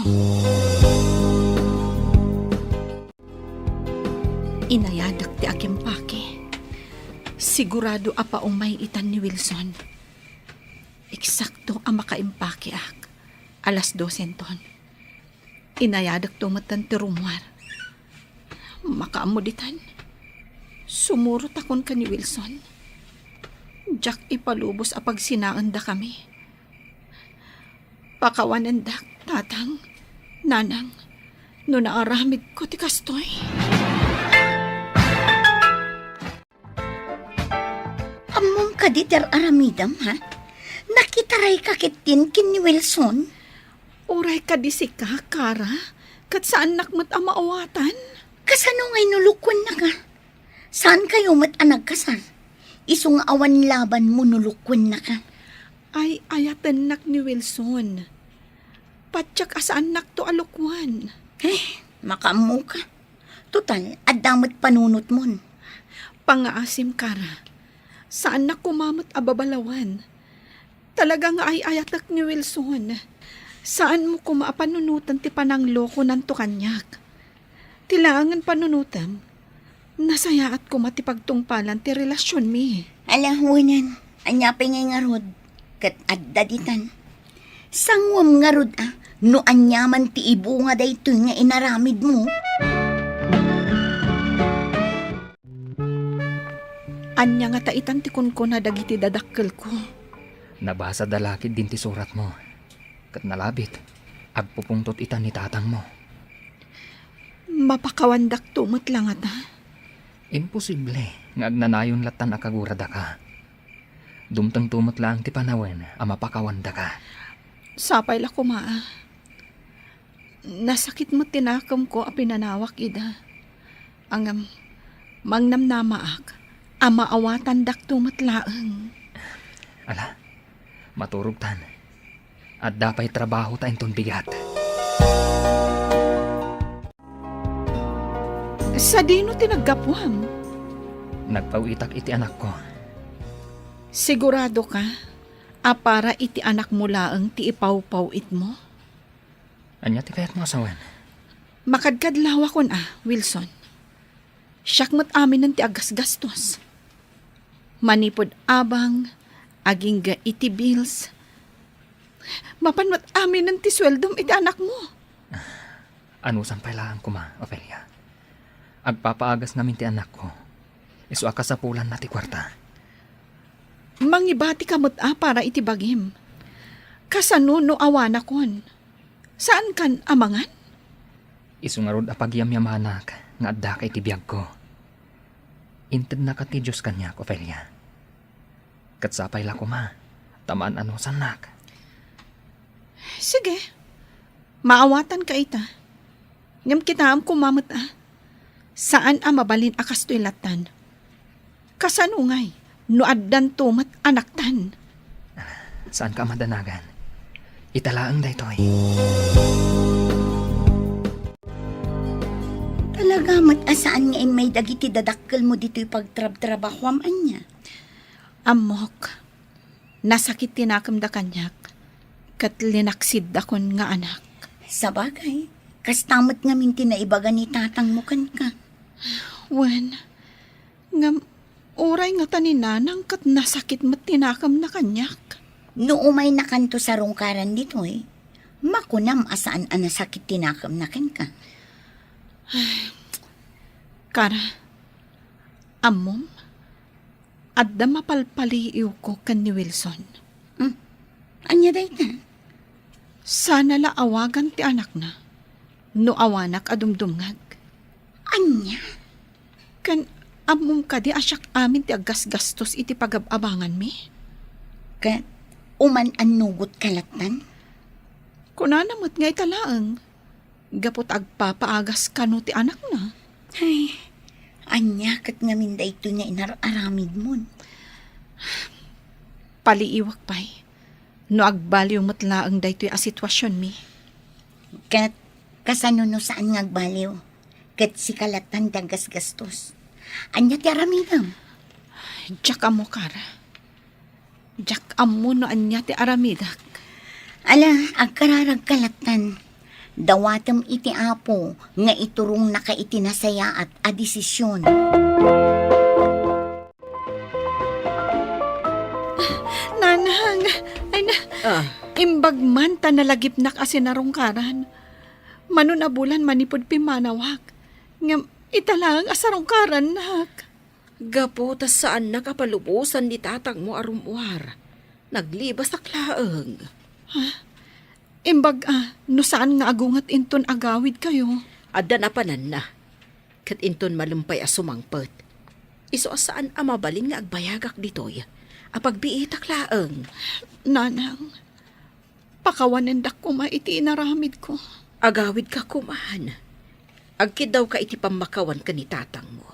Inayadek ti agimpake. Sigurado a paumay itan ni Wilson. Eksakto a makaimpakeak. Alas dosenton. Inayadekto metten ti rummuar. Makaammo ditan. Sumurotakon ken ni Wilson. Diak ipalubos a pagsinaendakami. Pakawanendak, Tatang, Nanang, no naaramidko ti kastoy. Ammom kadi ti ar-aramidem, ha? Nakitarayka ketdin ken ni Wilson? Uray kadi sika, Kara, ket saannak met a maawatan. Kasano ngay no lukuennaka? Saankayo met a nagkasar? Isu nga awan labanmo no lukuennaka. Ay-ayatennak ni Wilson. Patiek a saannakto a lukuen. Eh, makaammoka. Total, adda met panunotmon. Pangngaasim, Kara. Saannak koma met a babalawen. Talaga nga ay-ayatek ni Wilson. Saanmo koma a panunoten ti pananglokonanto kaniak. Ti laengen panunotem, nasayaat koma ti pagtungpalan ti relasionmi. Ala, wen, ania pay ngay ngarud? Ket adda ditan. Sanguem ngarud a, no aniaman ti ibunga daytoy nga inaramidmo. Ania ngata itan ti kunkuna dagiti dadakkelko? Nabasada la ketdin ti suratmo. Ket nalabit, agpupungtot itan ni tatangmo. Mapakawandakto met la ngata? Imposible nga agnanayon lattan a kaguradaka. Dumtengto met laeng ti panawen a mapakawandaka. Sapay la koma a. Nasakit met ti nakemko a pinanawak ida. Ngem, mangnamnamaak a maawatandakto met laeng. Ala, maturogtan. Adda pay trabahota inton bigat. Sadino ti naggapuam? Nagpaw-itak iti anakko. Siguradoka a para iti anakmo laeng ti ipawpaw-itmo? Ania ti kayatmo a sawen? Makadkadlawakon a, Wilson. Siak met aminen ti aggasgastos. Manipud abang, agingga iti bills. Mapan met aminen ti sueldom iti anakmo. Anusan pay laeng koma, Ofelia. Agpapaagas ngamin ti anakko. Isu a kasapulanna ti kuarta. Mangibatika met a para iti bagim. Kasano no awanakon? Saankan a mangan? Isu ngarud a pagyamyamanak nga addaka iti biagko. Intednaka ti Dios kaniak, Ofelia. Ket sapay la koma, ta maan-anusannak. Sige, maawatanka ita. Ngem kitaem koma met a, saan a mabalin a kastoy lattan. Kasano ngay no addanto met anaktan? Saanka a madanagan. Ita laeng daytoy. Talaga met a saan nga immay dagiti dadakkelmo ditoy pagtrabtrabahoam, ania? Ammok, nasakit ti nakemda kaniak, ket linaksiddakon nga anak. Sabagay, kasta met ngamin ti naibaga ni tatangmo kenka. Wen, ngem uray ngata ni nanang ket nasakit met ti nakemna kaniak. No umaynakanto sarungkaran ditoy, makunam a saan a nasakit ti nakemna kenka. Kara, ammom, adda mapalpaliiwko ken ni Wilson. Hmm. Ania dayta? Sana la awagan ti anakna no awanak a dumdumngeg. Ania? Ken ammom kadi a siak amin ti aggasgastos iti pagab-abanganmi? Ket uman-annugot ka lattan? Kunana met nga ita laeng, gapu ta agpapaagas kano ti anakna. Ay, ania ket ngamin daytoy nga inar-aramidmon? Paliiwak pay no agbaliw met laeng daytoy a situasionmi. Ket kasano no saan nga agbaliw? Ket sika lattan ti aggasgastos. Ania ti aramidem? Diak ammo, Kara. Diak ammo no ania ti aramidek. Ala, agkararagka lattan. Dawatem iti Apo nga iturongnaka iti nasayaat a desisyon. Nanang, ay na, Ah. imbag man ta nalagipnak a sinarungkaran. Mano a bulan manipud pimmanawak. Ngem ita laeng a sarungkarannak. Gapu ta saannak a palubosan ni tatangmo a rummuar, naglibasak laeng. Ha? Imbag a, no saan nga agunget inton agawidkayo? Adda napananna. Ket inton malem pay a sumangpet, isu a saan a mabalin nga agbayagak ditoy a pagbiitak laeng. Nanang, pakawanendak koma iti inaramidko. Agawidka koman. Agkiddawka iti pammakawan ken ni tatangmo.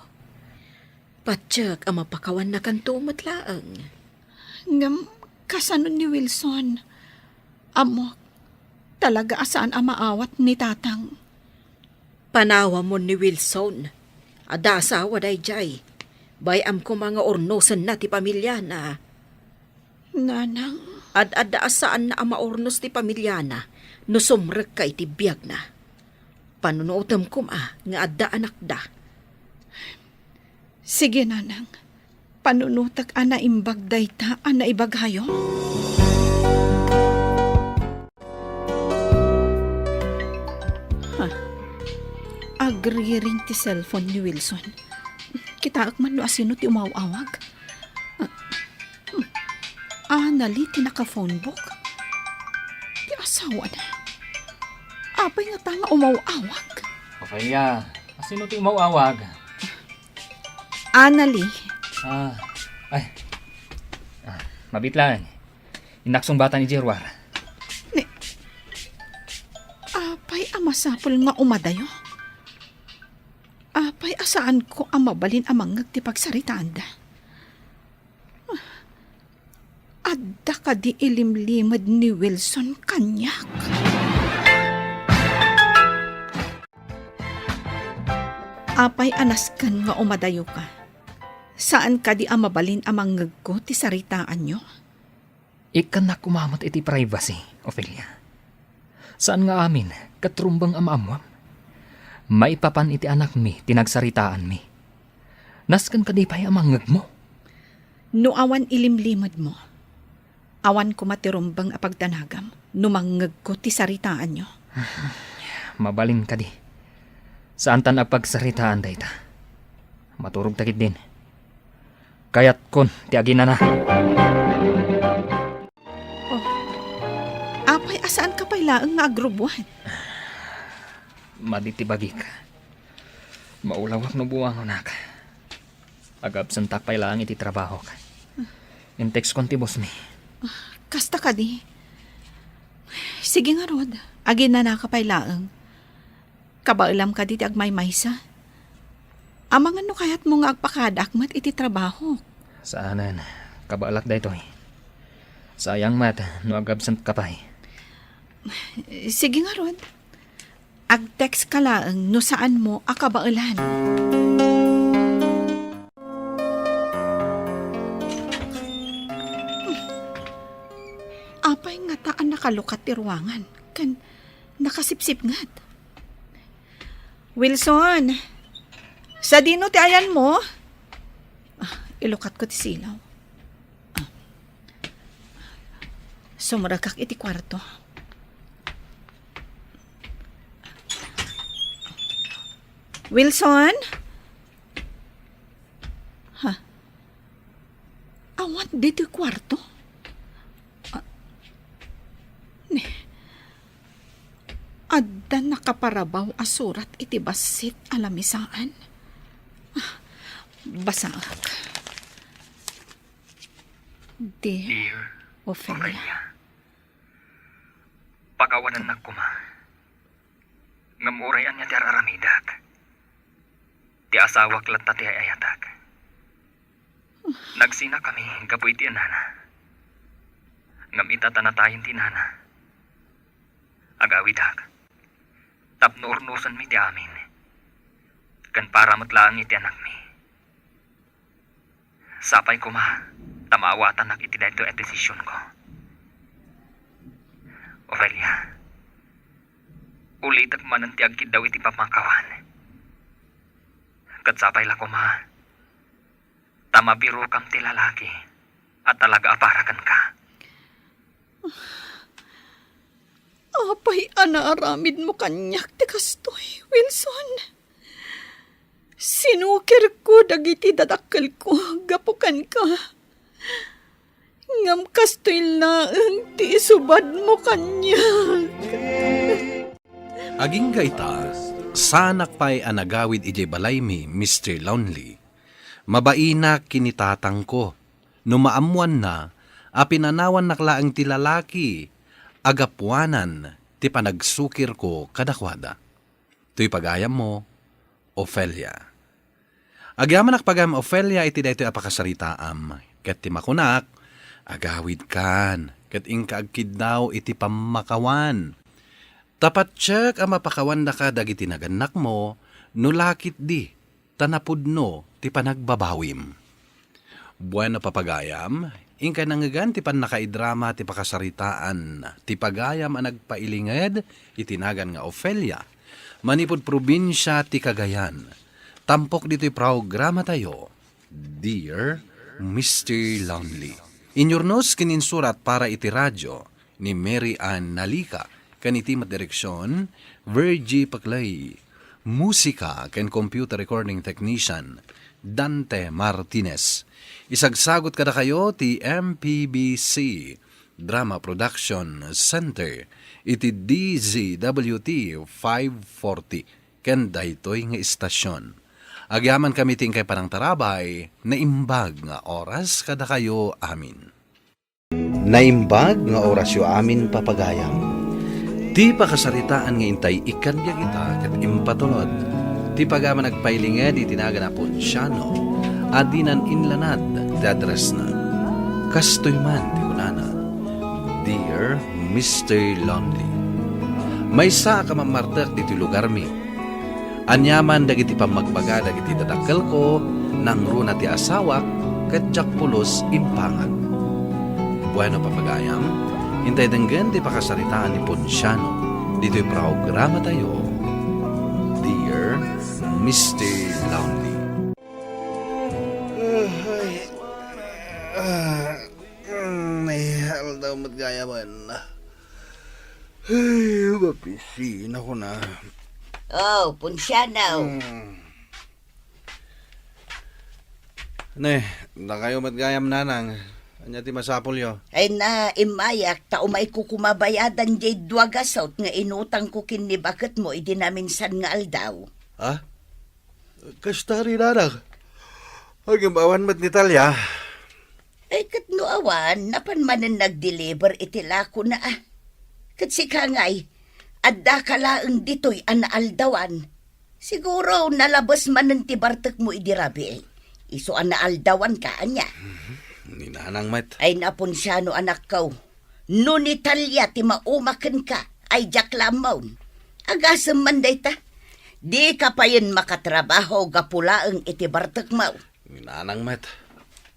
Patiek a mapakawannakanto met laeng. Ngem kasano ni Wilson? Ammok, talaga a saan a maawat ni tatang. Panawamon ni Wilson. Adda asawa daydiay. Bay-am koma nga urnosenna ti pamiliana. Nanang. Ad-adda a saanna a maurnos ti pamiliana no sumrekka iti biagna. Panunutem koma nga adda anakda. Sige, Nanang. Panunotek a naimbag dayta a naibagayo. Ha? Agriring ti cellphone ni Wilson. Kitaek man no asino ti umaw-awag. Ah, hmm. Anali ti naka-phone book. Ti asawana. Apay ngata nga umaw-awag? Ofelia, asino ti umaw-awag? Anali. Ah, ay. Ah, mabit lang. Innak sungbatan idiay ruar. Ni, apay a masapul nga umadayo? Apay a saanko a mabalin a mangngeg ti pagsaritaanda? Adda kadi ilimlimed ni Wilson kaniak? Apay a nasken nga umadayoka? Saan kadi a mabalin a mangngegko ti saritaanyo? Ikkannak koma met iti privacy, Ofelia. Saan nga amin ket rumbeng a maammoam. Maipapan iti anakmi ti nagsaritaanmi. Nasken kadi pay a mangngegmo? No awan ilimlimedmo, awan koma ti rumbeng a pagdanagam no mangngegko ti saritaanyo. Mabalin kadi. Saantan a pagsaritaan dayta. Maturogta ketdin. Kayatkon ti aginana. Oh, apay a saanka pay laeng nga agrubbuan? Madi ti bagik. Maulawak no buangonak. Agabsentak pay laeng iti trabahok. In-textkon ti bossmi. Kasta kadi. Sige ngarud, aginanaka pay laeng. Kabaelam kadi ti agmaymaysa? Amangan no kayatmo nga agpakadaak met iti trabahok. Saanen, kabaelak daytoy. Sayang met no agabsentka pay. Sige ngarud. Ag-text ka laeng no saanmo a kabaelan. Apay ngata a nakalukat ti ruangan ken nakasipsipnget? Wilson, sadino ti ayanmo? Ah, ilukatko ti silaw. Ah. Sumrekak iti kuarto. Wilson? Ha? Awan ditoy kuarto? Ah, ne. Adda nakaparabaw a surat iti bassit a lamisaan. Ah, basaak. Dear Dear Ophelia. Ophelia, pakawanennak koma. Ngem uray ania ti ar-aramidek, ti asawak latta ti ay-ayatek. Nagsinakami gapu iti inana. Ngem ita ta natayen ti inana, agawidak tapno urnosenmi ti amin, ken para met laeng iti anakmi. Sapay koma ta maawatanak iti daytoy a desisionko. Ophelia, ulitek manen ti agkiddaw iti pamakawan. Ket sapay la koma ta mabirokam ti lalaki a talaga a para kenka. Apay a naaramidmo kaniak ti kastoy, Wilson? Sinukirko dagiti dadakkelko gapu kenka. Ngem kastoy laeng ti isubadmo kaniak. Agingga ita, saanak pay a nagawid idiay balaymi, Mister Lonely. Mabainak ken ni tatangko. No maammoanna a pinanawannak laeng ti lalaki a gapuanan ti panagsukirko kadakuada. Toy pagayammo, Ophelia. Agyamanak pagayam, Ophelia, iti daytoy a pakasaritaam, ket ti makunak, agawidkan, ket inka agkiddaw iti pammakawan. Ta patiek a mapakawandaka dagiti nagannakmo no lakitdi ta napudno ti panagbabawim. Bueno, papagayam, inkay nangngegan ti pannakaidrama ti pakasaritaan ti pagayam a nagpailinged iti nagan nga Ofelia manipud probinsia ti Cagayan. Tampok ditoy programatayo, Dear Mister Lonely. Inyurnos ken insurat para iti radio ni Mary Ann Nalica, ken iti met direksion, Virgie Paclay. Musika ken computer recording technician, Dante Martinez. Isagsagut kadakayo ti M P B C Drama Production Center iti D Z W T five forty ken daytoy nga istasion. Agyamankami ti inkay panangtarabay, naimbag nga oras kadakayo amin. Naimbag nga orasyo amin, papagayam. Ti pakasaritaan nga intay ikkanbiag ita ket impatulod ti pagayam a nagpailinged iti nagan a Ponciano a dinan inlanad ti addressna. Kastoy man ti kunana, Dear Mister Lonely, maysaak a mammartek ditoy lugarmi. Aniaman dagiti pammagbaga dagiti dadakkelko, nangruna ti asawak, ket diak pulos impangag. Bueno, papagayam, intay denggen ti pakasaritaan ni Ponciano ditoy programatayo, Dear Mister Lonely. Ay, ah, mm, ay, aldaw met gayamen. Ay, mapisina ko na. Oh, Ponciano. Hmm. Ne, dakayo met gayam, nanang. Ania ti masapulyo? Ay na, immayak, ta umayko koma bayadan diay dua gasut nga inutangko ken ni baketmo idi naminsan nga aldaw. Ha? Kasta rin, nanang. Agim awan met ni Talia. Ay, ket no awan, napan manen nag-deliver iti lakona, a. Ket sika ngay, addaka laeng ditoy a naaldawan. Siguro, nalabes manen ti bartekmo idi rabii. Isu a naaldawanka, ania? Mhm. Ni nanang met. Ay, Ponciano, anakko. No ni Talia ti mauma kenka, ay diak la ammo. Agasem man dayta. Dika payen makatrabaho gapu laeng iti bartekmo. Nanang met.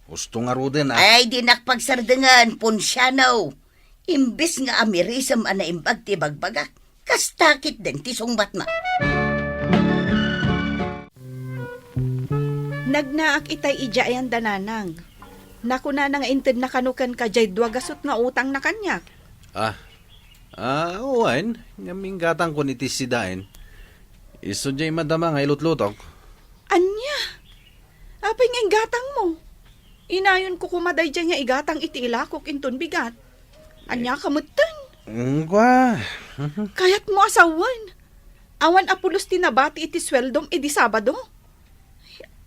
Husto ngaruden, a. Ay, dinak pagsardengen, Ponciano. Imbes nga amirisem a naimbag ti bagbagak, kasta ketdin ti sungbatmo. Nagnaak itay idiay ayan da nanang. Nakunana nga intedna kano kenka diay dua gasut nga utangna kaniak. Ah, ah, wen, ngem inggatangkon iti sidaen. Isu diay madama nga ilutlutok. Ania? Apay nga inggatangmo? Inayonko koma daydiay nga igatang iti ilakok inton bigat. Ania ka metten? Mm, kua. Kayatmo a sawen. Awan a pulos ti nabati iti sueldom idi Sabado.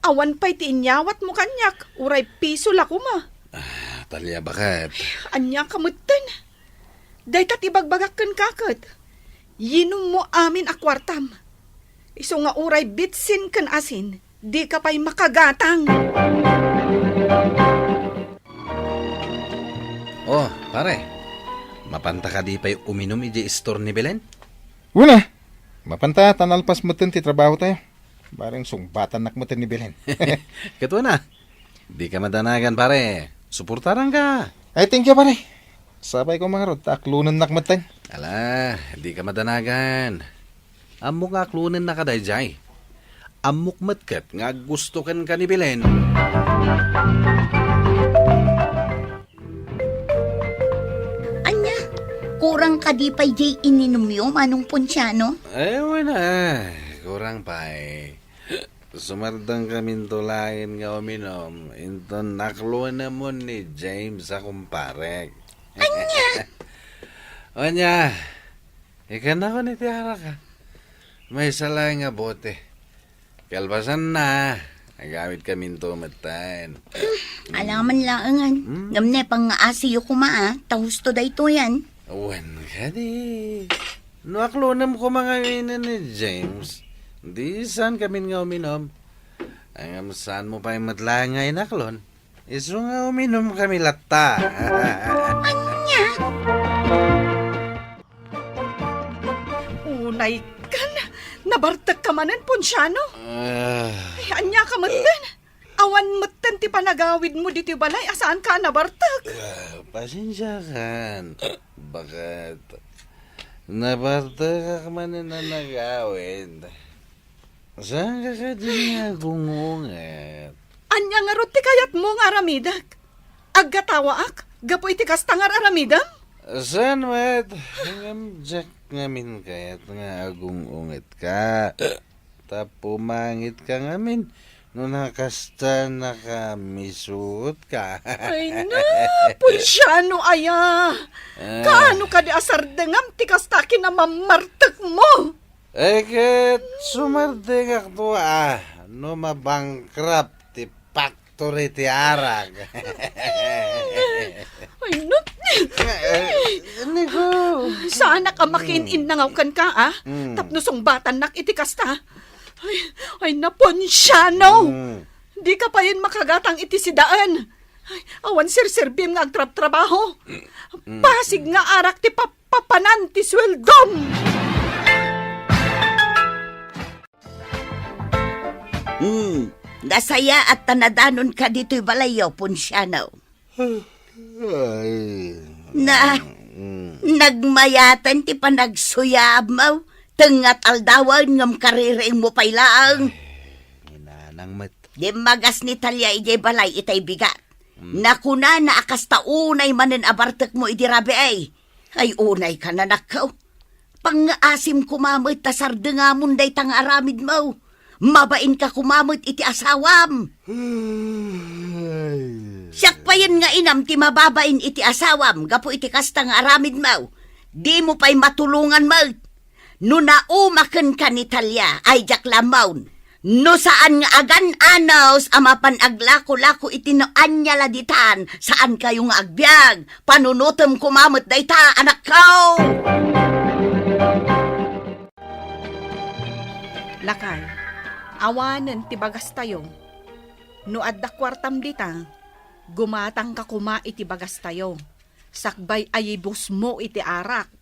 Awan pay ti inyawatmo kaniak, uray piso la koma. Ah, Talia, baket. Ania ka metten? Dayta ti ibagbagak kenka ket. Yinummo amin a kuartam. Isu nga uray bitsin ken asin, dika pay makagatang. Oh, pare. Mapanta kadi pay uminum idiay istor ni Belen? Wen a. Mapanta ta nalpas metten ti trabahotayo. Bareng sungbatannak metten ni Belen. Ket wen a. Dika madanagan, pare. Suportaranka. Ay, thank you, pare. Sapay koma ngarud ta aklonennak metten. Ala, dika madanagan. Ammok nga aklonennaka daydiay. Ammok met ket nga aggusto kenka ni Belen. Ania, kurang kadi pay diay ininumyo, Manong Ponciano? Ay, wen a. Kurang pay. Sumardengkaminto laeng nga uminum inton naklonemon ni James a kumparek. Ania? Ania, ikannakon iti arak, a. Maysa laeng nga bote. Kalpasanna, agawidkaminto metten. Alaman laengen. Hmm? Ngem ne, pangngaasiyo koma, a, ta husto daytoyen. Wen kadi. No aklonem koma nga aminen ni James, di saankamin nga uminum. Ngem saanmo pay met laeng nga inaklon. Isu nga uminumkami latta. Ania? Unay kan, nabartekka manen, Ponciano? Ah. Ay, ania ka metten? Awan metten ti panagawidmo ditoy balay a saanka a nabartek. Ah, pasensiakan. Baket nabartekak manen a nagawid. Saanka kadi nga agung-unget? Ania ngarud ti kayatmo nga aramidek? Aggatawaak gapu iti kasta nga ar-aramidem? Saan met, ngem diak ngamin kayat nga agung-ungetka. Ta pumangitka ngamin no nakasta nakamisuotka. Ay na, Ponciano aya! Ah. Kaano kadi a sardengam ti kasta kinamammartekmo? Ay, ket sumardengakto, a, no mabankrupt ti factory ti arak. Ay, no. Eh, Nico. Saanak a makiin-innangaw kenka, a? Mm. Tapno sungbatannak iti kasta. Ay, ay, na, Ponciano! Mm. Dika payen makagatang iti sidaen. Ay, awan serserbim nga agtrabtrabaho. Mm. Pasig nga arak ti pap- papanan ti sueldom. Hmm, nasayaat ta nadanonka ditoy balayyo, Ponciano. Ay. Na, mm, nagmayaten ti panagsuyabmo. Tengnga ti aldawen ngem kaririingmo pay laeng. Ay, inanang met. Dimmagas ni Talia idiay balay itay bigat. Hmm. Nakunana a kasta unay manen a bartekmo idi rabii. Ay, unay ka, anakko. Pangngaasim koma met ta sardengamon dayta nga aramidmo. Mabainka koma met iti asawam. Ay. Siak payen nga inam ti mababain iti asawam gapu iti kasta nga aramidmo. Dimo pay matulongan met. No naumakenka ni Talia, ay diak la ammo. No saan nga agan-anos a mapan aglako-lako iti no ania la ditan, saankayo nga agbiag. Panunotem koma met dayta, anakko! Lakay, awanen ti bagastayo. No adda kuartam dita, gumatangka koma iti bagastayo. Sakbay a yibusmo iti arak.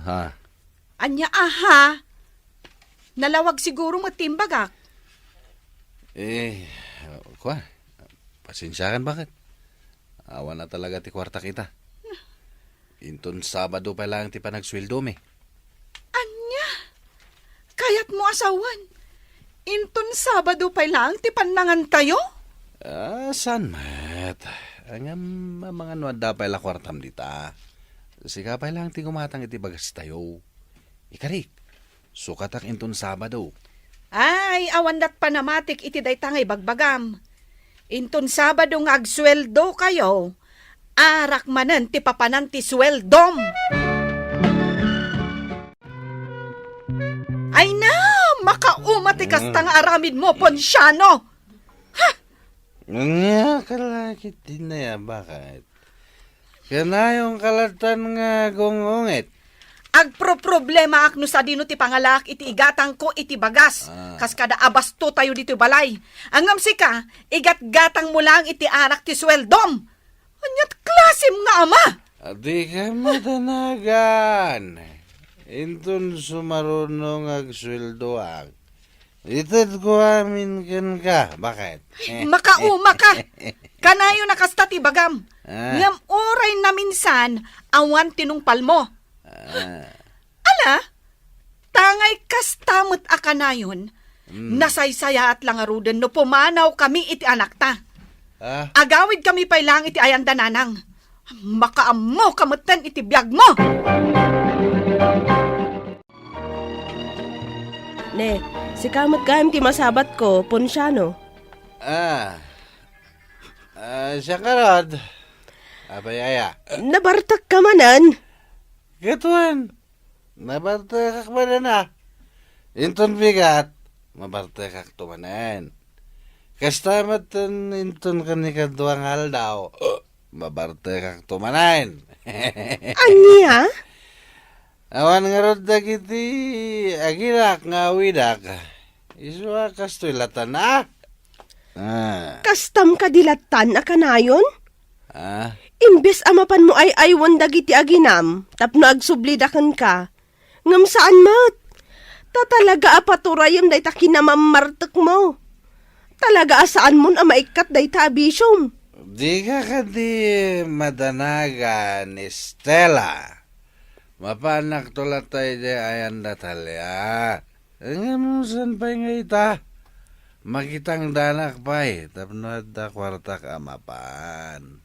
Ha? Ania, aha? Nalawag siguro met ti imbagak. Eh, kua, pasensiakan, baket. Awan a talaga ti kuartak ita. Inton Sabado pay laeng ti panagsueldomi. Ania? Kayatmo a sawen? Inton Sabado pay laeng ti pannangantayo? Ah, saan met? Ngem, amangan no adda pay la kuartam dita. Sika pay laeng ti gumatang iti bagastayo. Ikarik, sukatak inton Sabado. Ay, awan lat panamatik iti dayta nga ibagbagam. Inton Sabado nga agsueldokayo, arak manen ti papanan ti sueldom. Ay na, makauma ti kasta nga aramidmo, Ponciano. Ha? Ania ka lakit dinaya, bakit? Kanayonka lattan nga gung-ungit. Agproproblemaak no sadino ti pangalaak iti igatangko iti bagas. Ah. Kas kada abasto tayo ditoy balay. Ngem sika, igatgatang mo lang iti arak ti sueldom. Aniat klasem nga ama? Adika madanagan. Inton sumaruno nga agsueldoak, itedko amin kenka. Bakit? Makauma ka. Kanayon a kasta ti bagam. Ah. Ngem uray naminsan, awan tinungpalmo. Ah. Ala, tangay kasta met a kanayon, mm, nasaysayaat la ngaruden no pumanawkami iti anakta. Ah? Agawidkami pay laeng iti ayanda, nanang. Makaammoka metten iti biagmo! Ne, sika met gayam ti masabatko, Ponciano. Ah. Ah, siak ngarud. Apay aya? Nabartekka manen? Ket wen, nabartekak manen a. Inton bigat, mabartekakto manen. Kasta met inton kanikadua nga aldaw, mabartekakto manen. Ania? Awan ngarud dagiti aginak nga awidak. Isu a kastoy lattan a. Ah. Kastam kadi lattan a kanayon? Ah? Imbes a mapanmo ay-aywen dagiti aginam tapno agsublida kenka, ngem saan met. Ta talaga a paturayem dayta kinamammartekmo. Talaga a saanmon a maikkat dayta a bisiom. Dika kadi madanagan, Estela. Mapanakto latta idiay ayan da Talia. Ngem saan pay nga ita? Makitangdanak pay tapno adda kuartak a mapan.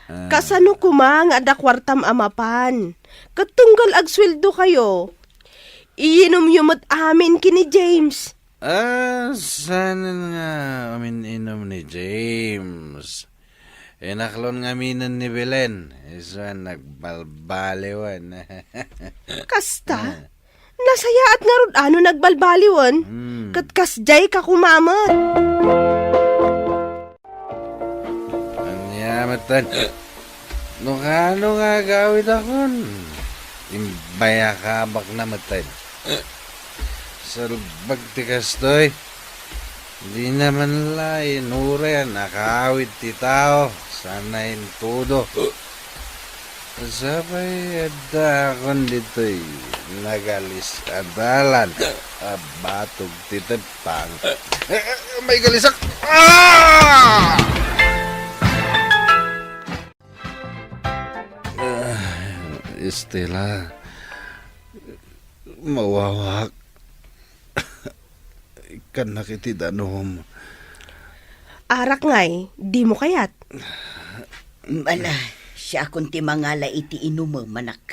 Ah. Kasano koma nga adda kuartam a mapan? Ket tunggal agsueldokayo, iyinomyo met amin ken ni James. Ah, saanen nga umin-inom ni James. Inaklon ngaminen ni Belen, isu a nagbalbaliwen. Kasta? Ah. Nasayaat ngarud a no nagbalbaliwen, hmm, ket kasdiay ka koma met. Ania metten? No kaano nga agawidakon, imbayakabakna metten. Salbag ti kastoy. Dina man la inuray a nakaawid ti tao, sana intudo. Sapay addaakon ditoy nagalis a dalan a batog ti teppang. Eh, eh, maigalisak! Ah! Ah, Estela, mawawak. Ikkannak iti danum. Arak ngay, dimo kayat? Ala, siakon ti mangala iti inumem, anak.